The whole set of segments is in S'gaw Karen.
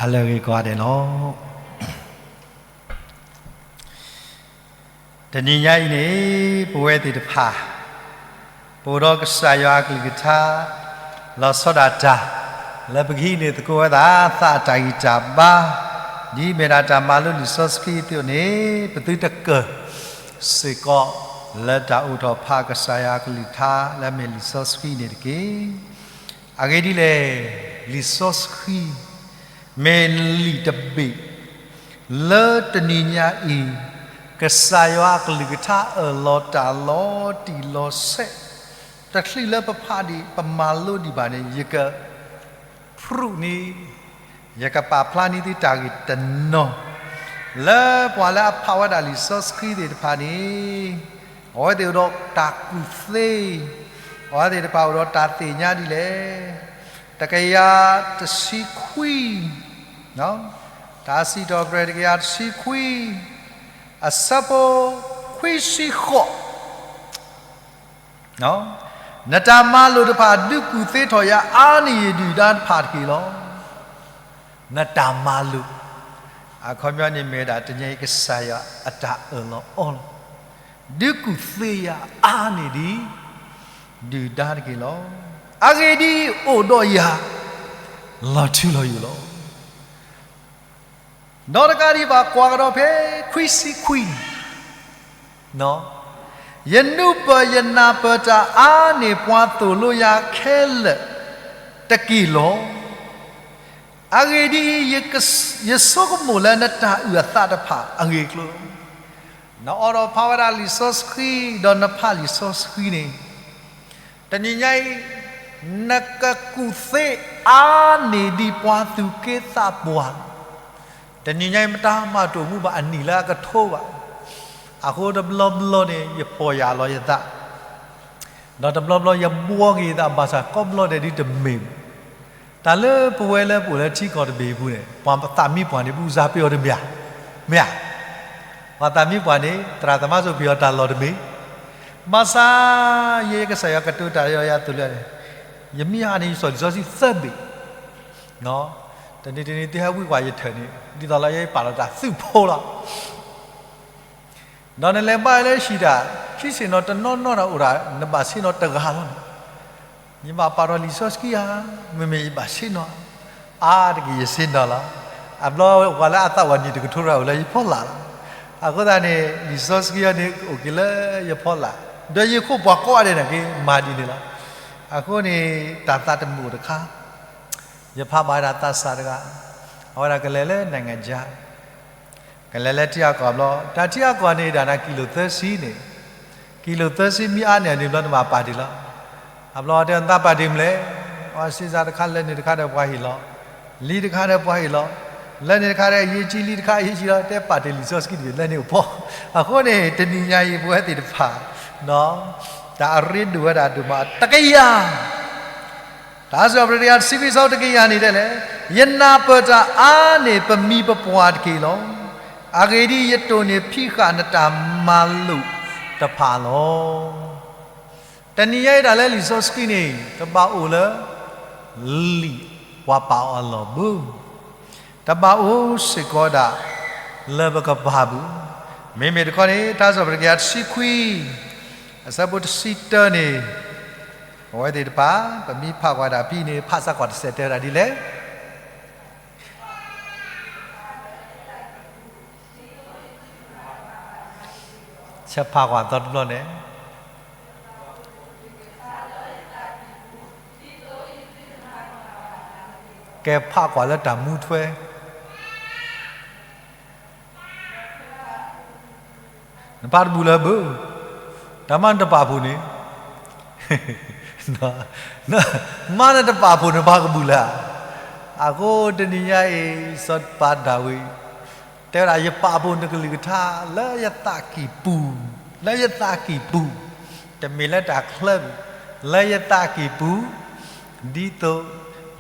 အလၢအဂ့ၤကိးဂၤဒဲးလီၤ. တနံၤညါအံၤန့ၣ် ပဝဲသ့ၣ်တဖၣ် ပအိၣ်ဒီးကစၢ်ယွၤအကလုၢ်ကထါ လီၤဆီဒၣ်တၢ် လၢပကဟံးန့ၢ်သကိးဝဲဒၣ် သးအတၢ်ဂံၢ်တၢ်ဘါ ဒ်အမ့ၢ်ဒၣ်တၢ်မၤလိလံာ်စီဆှံအသိးန့ၣ် ပသုတကၢၢ်စ့ၢ်ကီး လၢတၢ်အိးထီၣ်ဖးကစၢ်ယွၤအကလုၢ်ကထါ လၢအမ့ၢ်လံာ်စီဆှံန့ၣ်တက့ၢ်. အဂ့ၢ်ဒ်လဲၣ်, လံာ်စီဆှံ မ့ၢ်လံာ်တဘ့ၣ် လၢတနံၤညါအံၤ ကစၢ်ယွၤအကလုၢ်ကထါအၢၣ်လီၤတၢ်လီၤတံၢ်လီၤဆဲး တချုးလၢပဖးဒံး ပမၤလိဒံးဘၣ်န့ၣ် ယက ဖရူးန့ၣ် ယကပာ်ဖျါန့ၢ်သုတၢ်ဂ့ၢ်တနီၤ လၢပှၤလၢအဖးဝဲဒၣ်လံာ်စီဆှံသ့ၣ်တဖၣ်န့ၣ် အဝဲသ့ၣ်အိၣ်ဒီးတၢ်ကူၣ်သ့, အဝဲသ့ၣ်တဖၣ်အိၣ်ဒီးတၢ်သ့ၣ်ညါဒ်လဲၣ်. တကယၤတဆံခွံ, တၢ်စံးထီၣ်ပတြၢၤတကယၤတဆံခွံ, အဆၢဖိခွံဆံဃိး နတၢ်မၤလိာ်တဖၣ် ဒုးကူၣ်သ့ထီၣ်ယၤအါန့ၢ်ယဒုၣ်ဒါတဖၣ်တက့ၢ်လီၤ. နတၢ်မၤလိာ် အခီပညီန့ၣ်မ့ၢ်ဝဲဒၣ် တနံၤအံၤကစၢ်ယွၤအတၢ်အၢၣ်လီၤအီလီၤ ဒုးကူၣ်သ့ယၤအါန့ၢ်ဒံး ဒုၣ်ဒါတက့ၢ်လီၤ. အဂ့ၢ်ဒ်အံၤ, အိၣ်ဒီးယၤ လီၤထူလီၤယိာ်လီၤ. ဒီးတကးဒံးဘၣ် ကွၢ်ကဒီးဖဲခွံဆံခွံန့ၣ်, ယနူးပၢၢ်ယနၢ်ပၢၢ်တၢ်အါန့ၢ်ပှၤသိၣ်လိယၤခဲလၢာ်တက့ၢ်လီၤ. အဂ့ၢ်ဒ်အံၤ, ယဆိကမိၣ်လၢနတၢ်အုၣ်အသးတဖၣ်အဂ့ၢ်အကျိၤ, နအိးထီၣ်ဖးဝဲဒၣ်လံာ်စီဆှံ ဒီးနဖးလံာ်စီဆှံန့ၣ် တနံၤညါအံၤ နကကူၣ်သ့အါန့ၢ်ဒံးပှၤသူၣ်က့သးပှၢ်လီၤ. တနံၤညါအံၤ မတၤမၤတအိၣ်မူဘၣ် အနံၣ်လၢအကထိဘၣ်. အဃိတဘျီဘျီန့ၣ် ယပီၢ်ယၢ်လီၤယသး, ဒီးတဘျီဘျီယဘှီက့ၤယသး ဘၣ်ဆၣ်ကိးဘျီဒဲးဒ်တမ့ၢ် တၢ်လၢပဝဲလၢပအိၣ်လၢထံကီၢ်တဘ့ၣ်အပူၤန့ၣ် ပှၤသးမံပှၢ်န့ၣ် ဘူးစါပ့ၤအီၤတမ့ၢ်ဧါ, မ့ၢ်ဧါ. ပှၤသးမံပှၢ်န့ၣ် သရၣ်သမါစိၣ်ဖံးအီၤတၢ်လီၢ်တမ့ၢ်, ဘၣ်ဆၣ် ယဲယကစၢ်ယွၤကတိၤတၢ်ဒီးယၤအသိးလၢ ယမ့ၢ်ဟးန့ၣ် ယစီၣ်လံာ်စီဆှံသၢဘ့ၣ်, တနံၤတနံၤသုဟဲဝံကွၢ်ယထၢၣ်န့ၣ် ဒ်သိးလၢယပာ်လီၤတၢ်သုးဖိလီၤ. ဒီးနလဲၤဘါလၢဟံၣ်တၢ် ခံဆ့ၣ်နီၤတနီၤနီၤဒီးအိၣ်ဒၣ် နဘၣ်ဆ့ၣ်နီၤတဂၤလီၤန့ၣ်, ယဘၣ်ပာ်ထီၣ်လံာ်စီဆှံဧါ, မ့မ့ၢ်ယဘၣ်ဆ့ၣ်နီၤ, အါတက့ၢ်ယဆ့ၣ်နီၤလီၤ. အဘျီပှၤလၢအသးဝဲနံၣ်တကထိတဂၤအိၣ်လၢယဖီလာ်လီၤ. အဃိသတးန့ၣ် လံာ်စီဆှံအံၤန့ၣ် အိၣ်က့ၤလၢယဖီလာ်, ဒီးယဃိပှၤကိးဂၤဒဲးန့ၣ်က့ၤမၤဒ်န့ၣ်လီၤ. အဃိန့ၣ် တၢ်သးတမုာ်တခါ ယဖးဘၣ်ဝဲဒၣ်သးစၢ်တဂၤ, အဝဲဒၣ်ကလဲၤလၢ နိုင်ငံခြား ကလဲၤလၢထံအကီၢ်ဘျီ, တၢ်ထံအကီၢ်န့ၣ်ဒၣ်နၤကံလိာ်သၢဆံန့ၣ်, ကံလိာ်သၢဆံမ့ၢ်အါန့ၢ်အန့ၣ်ဘျီနဘၣ်ပာ်တ့ၢ်လီၤ. အဘျီတဲနသးပာ်တ့ၢ်မနုၤလဲၣ်, အဝဲစ့စးတခါလၢန့ၣ်တခါဒီးပှၤဟ့ၣ်လီၤ, လံတခါဒီးပှၤဟ့ၣ်လီၤ, လၢန့ၣ်တခါဒီးယ့ၢ်ကံလံတခါယ့ၢ်ကံလီၤ, တဲပာ်တ့ၢ်လံာ်စီဆှံတဘ့ၣ်လၢန့ၣ်အိၣ်ဖီ. အဃိန့ၣ် တနံၤညါအံၤပဝဲသ့ၣ်တဖၣ် တၢ်အရ့ဒိၣ်ဝဲဒၣ်ဒိၣ်မးတကယၤ တၢ်စံးထီၣ်ပတြၢၤတကယၤတဆံခွံ အဆၢဖိတကယၤန့ၣ်တဲလဲၣ်, ယနၢ်ပၢၢ်တၢ်အါန့ၢ်ပမံၤပပှၢ်တက့ၢ်လီၤ. အဂ့ၢ်ဒ်အံၤ, ယတိၢ်န့ၢ်ဖံးဃာ်နတၢ်မၤလိာ်တဖၣ်လီၤ. တနံၤညါအံၤတၢ်လၢလံာ်စီဆှံန့ၣ် တဘၣ်အိၣ်လၢ လံာ်ပှၤပာ်အီၤအလီၢ်ဘၣ်, တဘၣ်အိၣ်စ့ၢ်ကီးဒၣ်လၢပကပၤပူၤ, မ့မ့ၢ်တခီန့ၣ် တၢ်စံးထီၣ်ပတြၢၤတကယၤတဆံခွံ အဆၢဖိတဆံတၢန့ၣ်, ပဝဲသ့ၣ်တဖၣ် ပမ့ၢ်ဖးကွၢ်တၢ်ဖဲန့ၣ် ဖးစ့ၢ်ကီးတစဲးတဲဝဲဒၣ်ဒ်လဲၣ်. ဆဲးဖးကွၢ်သီတဘျီန့ၣ်, ကဲဖးကွၢ်လၢတၢ်မူထွဲ နဖးတဘူၣ်လၢၤဘၣ်, တၢ်မၤနတပာ်ဖှိၣ်န့ၣ်, မၤနတပာ်ဖှိၣ်န့ၣ် နဖးကဘူၣ်လၢၤ. အဃိတနံၤညါအံၤ စီၤပၤဒၤဝံး တဲဝဲဒၣ် ယပာ်ဖှိၣ်နကလုၢ်ကထါလၢယသးကံၢ်ပူၤ, လၢယသးကံၢ်ပူၤ, တမ့ၢ်လၢတၢ်ချၢဘၣ်, လၢယသးကံၢ်ပူၤ, ဒ်သိး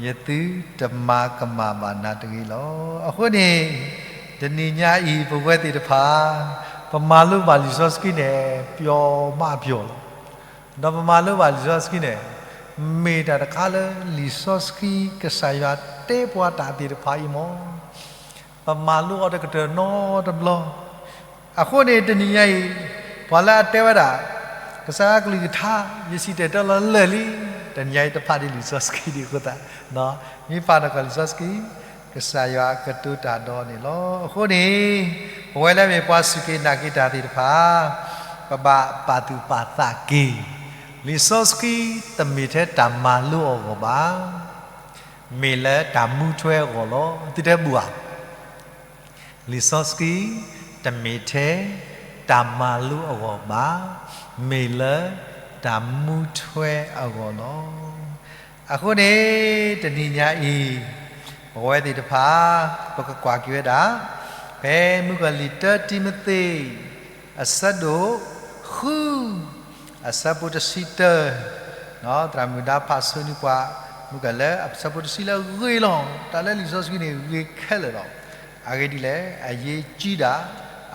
ယသုတမၤကမၣ်ဘၣ်နၤတဂ့ၤလီၤ. အဃိန့ၣ် တနံၤညါအံၤ ပဝဲသ့ၣ်တဖၣ် ပမၤလိဘၣ်လံာ်စီဆှံန့ၣ် ပျီမးပျီလီၤ. ဒီးပမၤလိဘၣ်လံာ်စီဆှံန့ၣ် မ့ၢ်တၢ်တခါလၢလံာ်စီဆှံကစၢ်ယွၤ ပှၤတၢ်သ့ၣ်တဖၣ်အံၤမ့ၢ် ပမၤလိအီၤတကတၢၢ်နီတဘျီ. အဃိန့ၣ်တနံၤညါအံၤ ပှၤလၢအတဲဝဲဒၣ် ကစၢ်ကလုၢ်ကထါ ယစံၣ်တဲၤတဲလီၤလၢာ်လံ, တနံၤညါအံၤတဖးဒံးလံာ်စီဆှံဒံးအဃိသတး, မ့ၢ်ဖးနီၢ်ကီၢ်လံာ်စီဆှံ ကစၢ်ယွၤကတိၤတၢ်ဒီးန့ၣ်လီၤ. အဃိန့ၣ် ပဝဲလၢမ့ၢ်ပှၤစူၢ်က့ၤနာ်က့ၤတၢ်သ့ၣ်တဖၣ် ပဘၣ်ပာ်သူၣ်ပာ်သးက့ၤ, လံာ်စီဆှံတမ့ၢ်ထဲတၢ်မၤလိအဂီၢ်ဘၣ်, မ့ၢ်လၢတၢ်မူထွဲအဂီၢ်လီၤ. သုတဲဘူဧါ. လံာ်စီဆှံတမ့ၢ်ထဲတၢ်မၤလိအဂီၢ်ဘၣ်, မ့ၢ်လၢတၢ်မူထွဲအဂီၢ်လီၤ. အဃိန့ၣ် တနံၤညါအံၤ ပဝဲသ့ၣ်တဖၣ် ပကကွၢ်က့ၤဝဲဒၣ် ဖဲမုၣ်ကီၤလံၢ်တၢတံၤမသ့း အဆၢဒိၣ်ဃု အဆၢဖိတဆံတၢ, သရၣ်မုၣ်ဒါဖးဆိန့ၢ်ပှၤ မုၣ်ကီၤလံၢ်လၢအဂ့ၤလီၤ. တၢ်လၢလံာ်စီဆှံန့ၣ် ဂ့ၤခဲလၢာ်လီၤ. အဂ့ၢ်ဒ်လဲၣ်, အရေးကြီးတာ,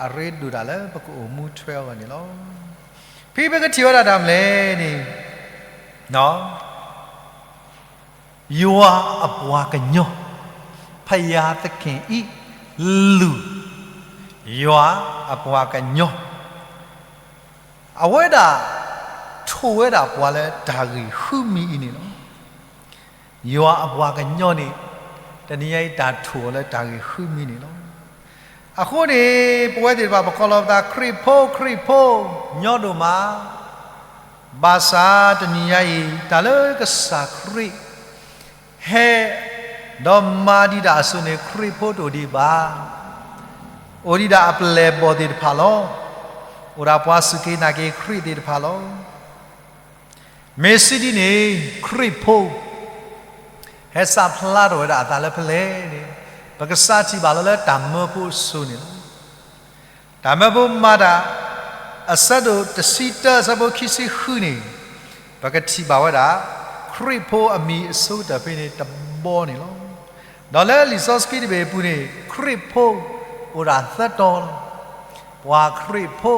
အရ့ဒိၣ်တၢ်လၢပကအိၣ်မူထွဲအဂီၢ်န့ၣ်လီၤ. ဖဲပကထံၣ်ဝဲဒၣ်တၢ်မနုၤလဲၣ်န့ၣ် ယွၤအပှၤကညီ, ဘုရားသခင်၏ လူ, ယွၤအပှၤကညီ, အဝဲဒၣ်ထိၣ်ဝဲဒၣ်ပှၤလၢတၢ်ဂ့ၢ်ဃုမံၤအံၤန့ၣ်လီၤ. ယွၤအပှၤကညီန့ၣ် တနံၤညါအံၤတၢ်ထိၣ်အီၤလၢတၢ်ဂ့ၢ်ဃုမံၤန့ၣ်လီၤ. အဃိန့ၣ် ပဝဲသ့ၣ်တဖၣ်ပကိးလီၤပသး ခရံာ်ဖိ ခရံာ်ဖိ ညီဒိၣ်မး, ဘၣ်ဆၣ်တနံၤညါအံၤ တၢ်လၢကစၢ်ခရံာ် ဟဲ ဒီးမၤဒံးတၢ်အစိၤန့ၣ် ခရံာ်ဖိတအိၣ်ဒံးဘၣ်. အိၣ်ဒံးဒၣ်အပျဲၢ်အဘီၣ်သ့ၣ်တဖၣ်လီၤ. အိၣ်ဒၣ်ပှၤစူၢ်က့ၤနာ်က့ၤခရံာ်သ့ၣ်တဖၣ်လီၤ. မ့ၢ်စံးဒ်န့ၣ် ခရံာ်ဖိ ဟဲစးဖျါထီၣ်ဝဲဒၣ်အသးလၢဖဲလဲၣ်န့ၣ် ပကစးထံၣ်ဘၣ်လီၤလၢတၢ်မၢဖိအစိၤန့ၣ်လီၤ. တၢ်မၢဖိမၤတၢ် အဆၢဒိၣ်တဆံတၢ အဆၢဖိခံဆံဃုန့ၣ် ပကထံၣ်ဘၣ်ဝဲဒၣ် ခရံာ်ဖိအမံၤအဆိကတၢၢ်ဖဲန့ၣ်တဘီန့ၣ်လီၤ. ဒီးလၢလံာ်စီဆှံတဘ့ၣ်အပူၤန့ၣ် ခရံာ်ဖိအိၣ်ဒၣ်သၢတီၤလီၤ. ပှၤခရံာ်ဖိ,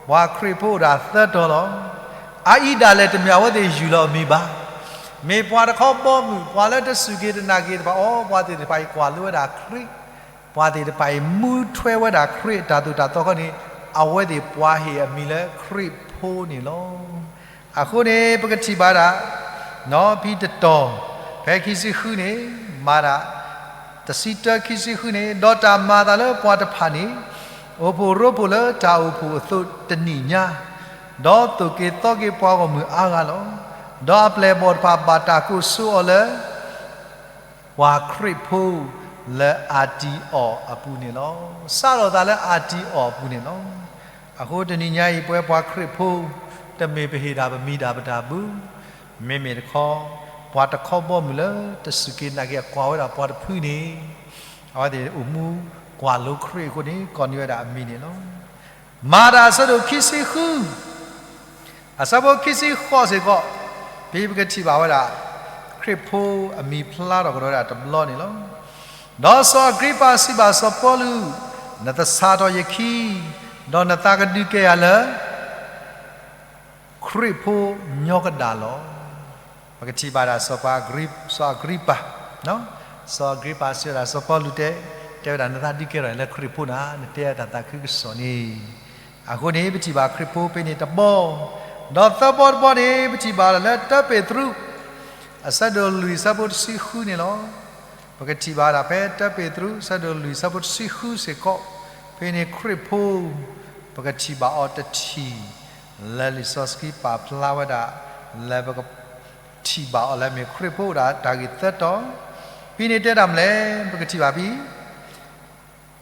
ပှၤခရံာ်ဖိအိၣ်ဒၣ်သၢတီၤလီၤ. အအံၤဒၣ်လဲာ်တမ့ၢ်အဝဲသ့ၣ်ယူၢ်လီၤအမံၤဘၣ်. မ့ၢ်ပှၤတခီဘီမုၢ် ပှၤလၢတစူၢ်က့ၤတနာ်က့ၤတဖၣ်အီၤ ပှၤသ့ၣ်တဖၣ်အံၤကွၢ်လိဝဲဒၣ်ခရံာ် ပှၤသ့ၣ်တဖၣ်အံၤ မူထွဲဝဲဒၣ်ခရံာ်အတၢ်သိၣ်တၢ်သီခီန့ၣ် အဝဲသ့ၣ်ပှၤဟ့ၣ်အမံၤလၢခရံာ်ဖိန့ၣ်လီၤ. အဃိန့ၣ် ပကထံၣ်ဘၣ်ဒၣ် ဖဲတတီၤ ဖဲခံဆံဃုန့ၣ် မၤဒၣ် တဆံတၢ ခံဆံဃုန့ၣ် ဒီးတၢ်မၤအသးလၢပှၤတဖၣ်န့ၣ် အိၣ်ဖှိၣ်ရိဖှိၣ်လၢတၢ်အိၣ်ဖှိၣ်အသိးတနံၣ်ညါ, ဒီးသိၣ်က့ၤသီက့ၤပှၤဂီၢ်မုၢ်အါဂၤလီၤ. ဒီးအပျဲၢ်အဘီၣ်တဖၣ်ဘၣ်တၢ်ကိးဆိအီၤလၢ ပှၤခရံာ်ဖိလၢအၤတံအီၤအပူၤန့ၣ်လီၤ. စးထီၣ်သးလၢအၤတံအီၤအပူၤန့ၣ်လီၤ. အဃိတနံၤညါအံၤ ပဝဲပှၤခရံာ်ဖိ တမ့ၢ်ပဟ့ၣ်ဒၣ်ပမံၤဒၣ်ပတၢ်ဘူၣ်, မ့မ့ၢ်တခီ ပှၤတခီဘီမုၢ်လၢတစူၢ်က့ၤနာ်က့ၤအကွၢ်ဝဲဒၣ်ပှၤတဖုန့ၣ် အဝဲသ့ၣ်အိၣ်မူကွၢ်လိခရံာ်အဃိန့ၣ် ကိးန့ၢ်ဝဲဒၣ်အမံၤန့ၣ်လီၤ. မၤတၢ်အဆၢဒိၣ်ခံဆံဃု အဆၢဖိခံဆံဃိးစ့ၢ်ကီး ဖဲပကထံၣ်ဘၣ်ဝဲဒၣ် ခရံာ်ဖိအမံၤဖျါထီၣ်ကဒီးဝဲဒၣ်တဘျီန့ၣ်လီၤ. ဒီးစီၤအၤကြံပၤစံးဘၣ်စီၤပီလူး, နသဆၣ်ထီၣ်ယခံ, ဒီးနသးကဒုးကဲယၤလၢ ခရံာ်ဖိညီကဒၣ်လီၤ. ပကထံၣ်ဘၣ်ဒၣ်စီၤပၤအၤကြံ, စီၤအၤကြံပၤ, စီၤအၤကြံပၤစံးဝဲဒၣ်စီၤပီလူးတဲ, တဲဝဲဒၣ်နသးဒုးကဲထီၣ်ယၤလၢခရံာ်ဖိနၤ, နတဲတၢ်သးခုကစီၣ်န့ၣ်. အဃိန့ၣ် ပထံၣ်ဘၣ်ခရံာ်ဖိဖဲန့ၣ်တဘီ, ဒီးသၢဘီတဘီန့ၣ် ပထံၣ်ဘၣ်လၢတၢပ့းတရူး အဆၢဒိၣ်လွံၢ်အဆၢဖိတဆံဃုန့ၣ်လီၤ. ပကထံၣ်ဘၣ်ဒၣ်ဖဲတၢပ့းတရူး အဆၢဒိၣ်လွံၢ်အဆၢဖိတဆံဃုစ့ၢ်ကီး, ဖဲန့ၣ်ခရံာ်ဖိ ပကထံၣ်ဘၣ်အီၤတထံၣ် လၢလံာ်စီဆှံပာ်ဖျါဝဲဒၣ် လၢပကထံၣ်ဘၣ်အီၤလၢမ့ၢ်ခရံာ်ဖိအိၣ်ဒၣ်တၢ်ဂ့ၢ်သၢတီၤ, ဖဲန့ၣ်တဲတၢ်မနုၤလဲၣ် ပကထံၣ်ဘၣ်ဖဲ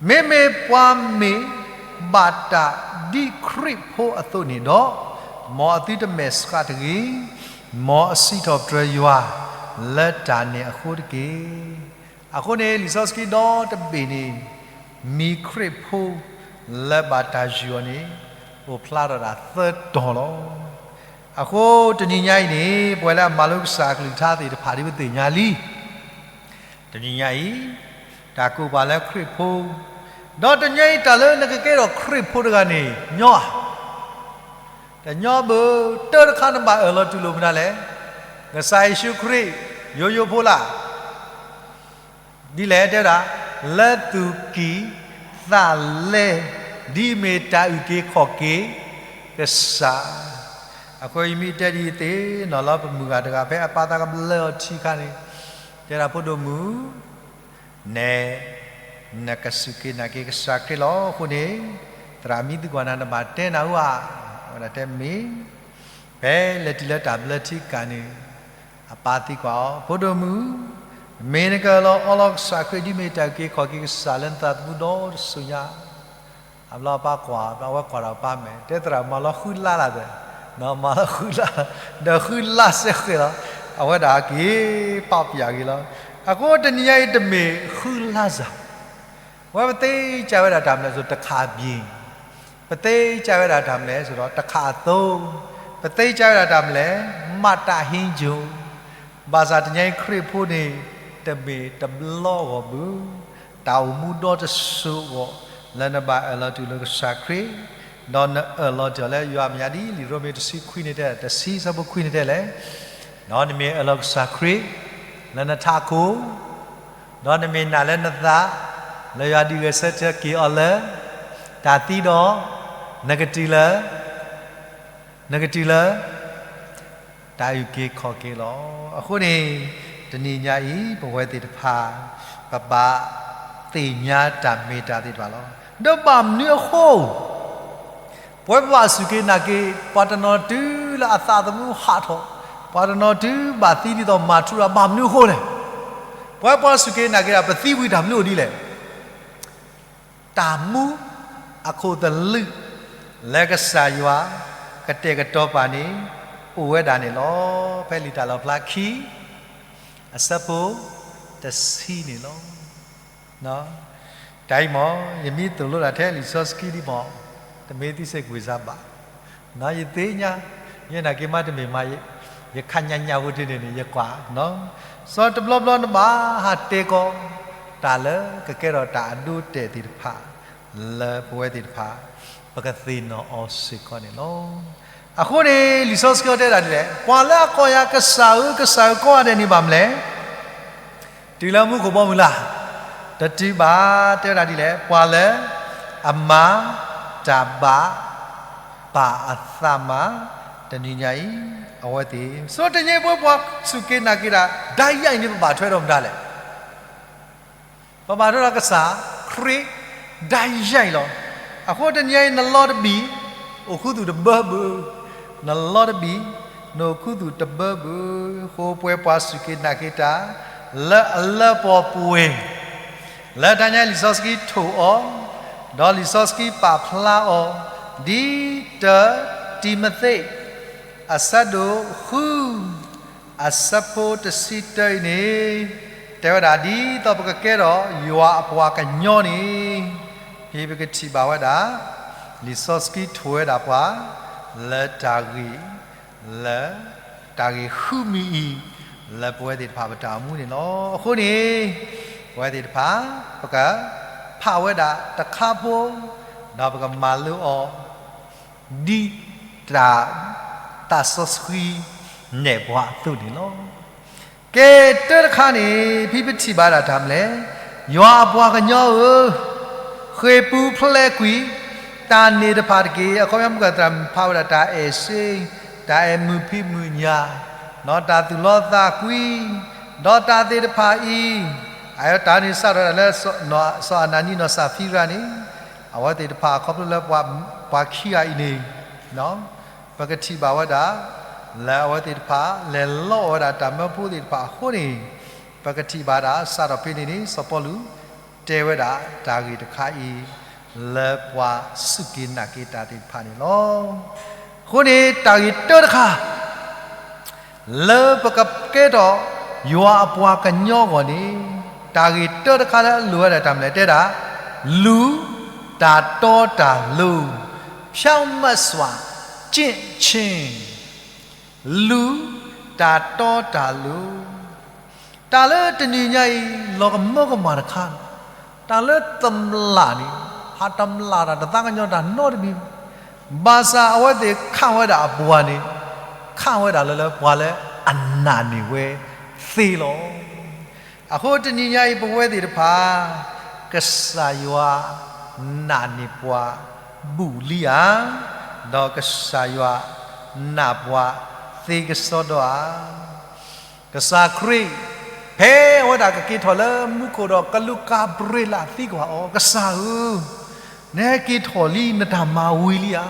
မ့မ့ၢ်ပှၤမ့ၢ်ဘၣ်တၢ်ဒ်ခရံာ်ဖိအသိးန့ၣ်ဒီး, မ်အသုတမဲာ်ဆှးတဂ့ၤ, မ်အစံးထီၣ်ပတြၢၤယွၤလၢတၢ်န့ၣ်အဃိတက့ၢ်. အဃိန့ၣ် လံာ်စီဆှံဒီတဘ့ၣ်န့ၣ် မံၤခရံာ်ဖိလၢဘၣ်တၢ်ယုၢ်အီၤန့ၣ် အိၣ်ဖျါထီၣ်ဒၣ်သၢတီၤလီၤ. အဃိတနံၤညါအံၤန့ၣ် ပဝဲလၢအမၤလိကစၢ်အကလုၢ်ကထါသ့ၣ်တဖၣ်ဒ်ပသ့ၣ်ညါလံ တနံၤညါအံၤ တၢ်ကိးပှၤလၢခရံာ်ဖိ, ဒီးတနံၤညါအံၤတၢ်လၢနကကဲထီၣ်ခရံာ်ဖိတဂၤန့ၣ် ညီဧါ, တညီဘၣ်, တၢ်တခါနဘၣ်အၢၣ်လီၤတူၢ်လိာ်မနုၤလဲၣ်, ကစၢ်ယ့ၣ်ၡူးခရံာ် ယိယိဖိလၢ် ဒ်လဲၣ်တဲဝဲဒၣ်, လၢသူၣ်ကံၢ်သးလဲ, ဒ်မ့ၢ်တၢ်အုၣ်က့ၤခီၣ်က့ၤကစၢ်. အဃိယမ့ၢ်တဲဒ်အံၤသ့ၣ်နီၤလီၤ ပမုၢ်ဂၤတဂၤဖဲအပၢ်သးကဘျၢအီၤထံအခါန့ၣ်, တဲဒၣ်ဖိဒိၣ်မုၣ်, နဲ, နကစူၢ်က့ၤနာ်က့ၤကစၢ်ခရံာ်လီၤ. အဃိန့ၣ်, သရၣ်မံသံကွၢ်နၤ နဘၣ်တဲနၤဧါ, အဝဲဒၣ်တဲမ့ၢ် ဖဲလဲၤတုၤလၢတၢ်ဘျၢထံကၣ်န့ၣ်, အပၢ်သံကွၢ်အီၤ, ဖိဒိၣ်မုၣ်, မ့ၢ်နကအၢၣ်လီၤအီလီၤကစၢ်ခရံာ် ဒ်မ့ၢ်တၢ်အုၣ်က့ၤခီၣ်က့ၤကစၢ်လၢနသးသမူဒီတစိၤညါ. အဘျီအပၢ်ကွၢ်, အဝဲကွၢ်ဒီးအပၢ်မဲာ်, တဲသရၣ်မၤလီၤဃုလါလၢ်သ့, မၤလီၤဃုလါ, ဒီးဃုလါစဲဃဲၤလီၤ. အဝဲဒၣ်က့ၤပာ်ပျၢ်က့ၤလီၤ. အဃိတနံၤညါအံၤတမ့ၢ်ဃုလါစၢ် ဝဲပသ့ကၢ်ဝဲဒၣ်တၢ်မနုၤလဲၣ်စိၤတခါဘျီ, ပသ့ကၢ်ဝဲဒၣ်တၢ်မနုၤလဲၣ်စိၤဒီးတခါအသိ, ပသ့ကၢ်ဝဲဒၣ်တၢ်မနုၤလဲၣ်, မၤတၢ်ဟ့ယိာ်, ဘၣ်ဆၣ်တနံၤညါအံၤခရံာ်ဖိန့ၣ် တမ့ၢ်တဘျီဂီၢ်ဘၣ်, တၢ်အိၣ်မူဒီတစိၤအဂီၢ် လၢနဘၣ်အၢၣ်လီၤတုၤလၢကစၢ်ခရံာ်, ဒီးနအၢၣ်လီၤတ့ၢ်အီၤလၢယွၤမဲာ်ညါဒ်လံာ်ရိမ့ၤတဆံခွံန့ၣ်တဲ, တဆံဆၢဖိခွံန့ၣ်တဲလဲၣ်, ဒီးနမ့ၢ်အၢၣ်လီၤကစၢ်ခရံာ် လၢနထးခိၣ် ဒီးနမ့ၢ်နာ်လၢနသး လၢယွၤဒုးဂဲၤဆၢထၢၣ်က့ၤအီၤလၢ တၢ်သံဒီး နကတုၤလၢ နကတုၤလၢ တၢ်အုၣ်က့ၤခီၣ်က့ၤလီၤ. အဃိန့ၣ် တနံၤညါအံၤ ပဝဲသ့ၣ်တဖၣ် ပဘၣ်သ့ၣ်ညါတၢ်မ့ၢ်တၢ်သ့ၣ်တဖၣ်လီၤ. ဒီးဘၣ်မနုၤအဃိ ပဝဲပဘၣ်စူၢ်က့ၤနာ်က့ၤ ပှၤတနီၤတုၤလၢအသးသမူဟးထီၣ်, ပှၤတနီၤတုၤဘၣ်သံဒ်သိးမၤထူရၤ ဘၣ်မနုၤအဃိလဲၣ်. ပဝဲပှၤစူၢ်က့ၤနာ်က့ၤတၢ် ပသံဝံၤတၢ်မနုၤအိၣ်ဒ်လဲၣ်. တၢ်မူအခိၣ်သလုး လၢကစၢ်ယွၤကတဲာ်ကတီၤပာ်န့ၣ် အိၣ်ဝဲဒၣ်န့ၣ်လီၤ. ဖဲလံာ်တၢ်လီၣ်ဖျါခံ အဆၢဖိ တဆံန့ၣ်လီၤ. တၢ်အံၤမ့ၢ် ယမ့ၢ်သိၣ်လိဒၣ်ထဲလံာ်စီဆှံဒ်မ့ၢ် တမ့ၢ်သံစ့ၢ်ကီးစၢ်ဘၣ်. ယသ့ၣ်ညါ ယနာ်က့ၤမးတမ့ၢ်မး ယခါညါညါဖိတန့ၣ်န့ၣ် ယကွၢ် စီၤတဘျီဘျီနဘၣ်ဟးတဲကီး တၢ်လၢကကဲထီၣ်တၢ်အဒိအတဲာ်သ့ၣ်တဖၣ် လၢပဝဲသ့ၣ်တဖၣ် ပကသ့ၣ်နီၣ်အီၤစ့ၢ်ကီးန့ၣ်လီၤ. အဃိန့ၣ် လံာ်စီဆှံတဲဒၣ်ဒ်လဲၣ်, ပှၤလၢအကိးယၤကစၢ်ဧၢ ကစၢ်ဧၢ ကိးဂၤဒဲးန့ၣ်ဘၣ်မနုၤလဲၣ် တုၤလၢမူခိၣ်ဘီမုၢ်လၢ်, တတုၤဘၣ် တဲဝဲဒၣ်ဒ်လဲၣ်, ပှၤလၢအမၤတၢ်ဘၣ် ပၢ်အသးမၤ တနံၤညါအံၤ အဝဲသ့ၣ် ဆိတနံၤညါအံၤ ပဝဲပှၤစူၢ်က့ၤနာ်က့ၤတၢ် ဒၣ်ယၤအံၤန့ၣ် ပဘၣ်ထွဲဒီးမတၤလဲၣ်. ပဘၣ်ထွဲဒီးကစၢ်ခရံာ် ဒၣ်ယၤအံၤလီၤ. အဃိတနံၤညါအံၤ နလီတဘ့ၣ် အိၣ်ခူသူၣ်တဘၢဘၢ, နလီတဘ့ၣ် နအိၣ်ခူသူၣ်တဘၢဘၢ, အဃိပဝဲပှၤစူၢ်က့ၤနာ်က့ၤတၢ် လၢအလၢပှဲၤပှဲၤ လၢတၢ်ညါလံာ်စီဆှံထိၣ်အီၤ, ဒီးလံာ်စီဆှံပာ်ဖျါအီၤ, ဒ်တၢ တံၤမသ့း အဆၢဒိၣ်ဃု အဆၢဖိတဆံတၢအံၤန့ၣ်, တဲဝဲဒၣ်ဒ်သိးပကကဲထီၣ်ယွၤအပှၤကညီန့ၣ်, ဖဲပကထံၣ်ဘၣ်ဝဲဒၣ် လံာ်စီဆှံထိၣ်ဝဲဒၣ်ပှၤ လၢတၢ်ဂ့ၢ် လၢ တၢ်ဂ့ၢ်ဃုမံၤအံၤ လၢပဝဲသ့ၣ်တဖၣ်ပတၢ်အိၣ်မူန့ၣ်လီၤ. အဃိန့ၣ် ပဝဲသ့ၣ်တဖၣ် ပကဖးဝဲဒၣ်တခါဖိ, ဒီးပကမၤလိအီၤ ဒ်တၢ် သးစီဆှံ နဲၣ်ပှၤအသိးန့ၣ်လီၤ. ကဲ တၢတခါန့ၣ် ဖဲပထံၣ်ဘၣ်ဒၣ်တၢ်မနုၤလဲၣ်, ယွၤအပှၤကညီဧၢ, ဃ့ၢ်ပူၤဖျဲးကွံာ် တၢ်န့ၣ်တဖၣ်တက့ၢ်. အခီပညီမုၢ်ကသရၣ်မုၣ်ဖးဝဲဒၣ်တၢ်အဲၣ်စ့, တၢ်အဲၣ်မုာ်ဖံးမုာ်ညၣ်, ဒီးတၢ်သူၣ်လီသးကွံ, ဒီးတၢ်သ့ၣ်တဖၣ်အံၤ, အတၢ်န့ၣ်စးထီၣ်ဝဲဒၣ်လၢ စီၤအနၤနံဒီးစၤဖံရၤန့ၣ်, အဝဲသ့ၣ်တဖၣ်ခီဖျိလၢပှၤခံဂၤအံၤန့ၣ် ပကထံၣ်ဘၣ်ဝဲဒၣ် လၢအဝဲသ့ၣ်တဖၣ် လဲၤလီအီၣ်ဝဲဒၣ်တၢ်မၢဖိသ့ၣ်တဖၣ်အဃိန့ၣ်, ပကထံၣ်ဘၣ်ဒၣ် စးထီၣ်ဖဲန့ၣ်န့ၣ် စီၤပီလူး တဲဝဲဒၣ်တၢ်ဂ့ၢ်တခါအံၤ လၢပှၤစူၢ်က့ၤနာ်က့ၤတၢ်သ့ၣ်တဖၣ်န့ၣ်လီၤ. အဃိန့ၣ် တၢ်ဂ့ၢ်တၢတခါ လၢပကကဲထီၣ် ယွၤအပှၤကညီအဂီၢ်န့ၣ်, တၢ်ဂ့ၢ်တၢတခါလၢအလိၣ်ဝဲဒၣ်တၢ်မနုၤလဲၣ် တဲဒၣ်, လူၤတၢ်တီတၢ်လိၤ, ဖြောင့်မတ်စွာ ကျင့်ခြင်း, လူၤတၢ်တီတၢ်လိၤ. တၢ်လၢတနံၤညါအံၤ လီၤကမၢကမၣ်တခါ, တၢ်လၢတမျၢ်န့ၣ် ဟးတမျၢ်တၢ်တသးကညီၤတၢ်နီတမံၤ, ဘၣ်ဆၣ်အဝဲသ့ၣ်ခးဝဲဒၣ်အပှၤန့ၣ်, ခးဝဲဒၣ်လၢလၢပှၤလၢအနာ်န့ၢ်ဝဲသ့လီၤ. အဃိတနံၤညါအံၤ ပဝဲသ့ၣ်တဖၣ် ကစၢ်ယွၤနာ်န့ၢ်ပှၤဘူးလံဧါ, ဒီးကစၢ်ယွၤနာ်ပှၤသ့ကစီဒီဧါ. ကစၢ်ခရံာ် ဖဲအဝဲဒၣ်ကက့ၤထီၣ်လၢမူခိၣ်ဒီးကလူးကၤဘြ့လးသံကွၢ်အီၤ, ကစၢ်ဧၢ, နဟဲက့ၤထီၣ်လံ နတၢ်မၤဝံၤလံဧါ.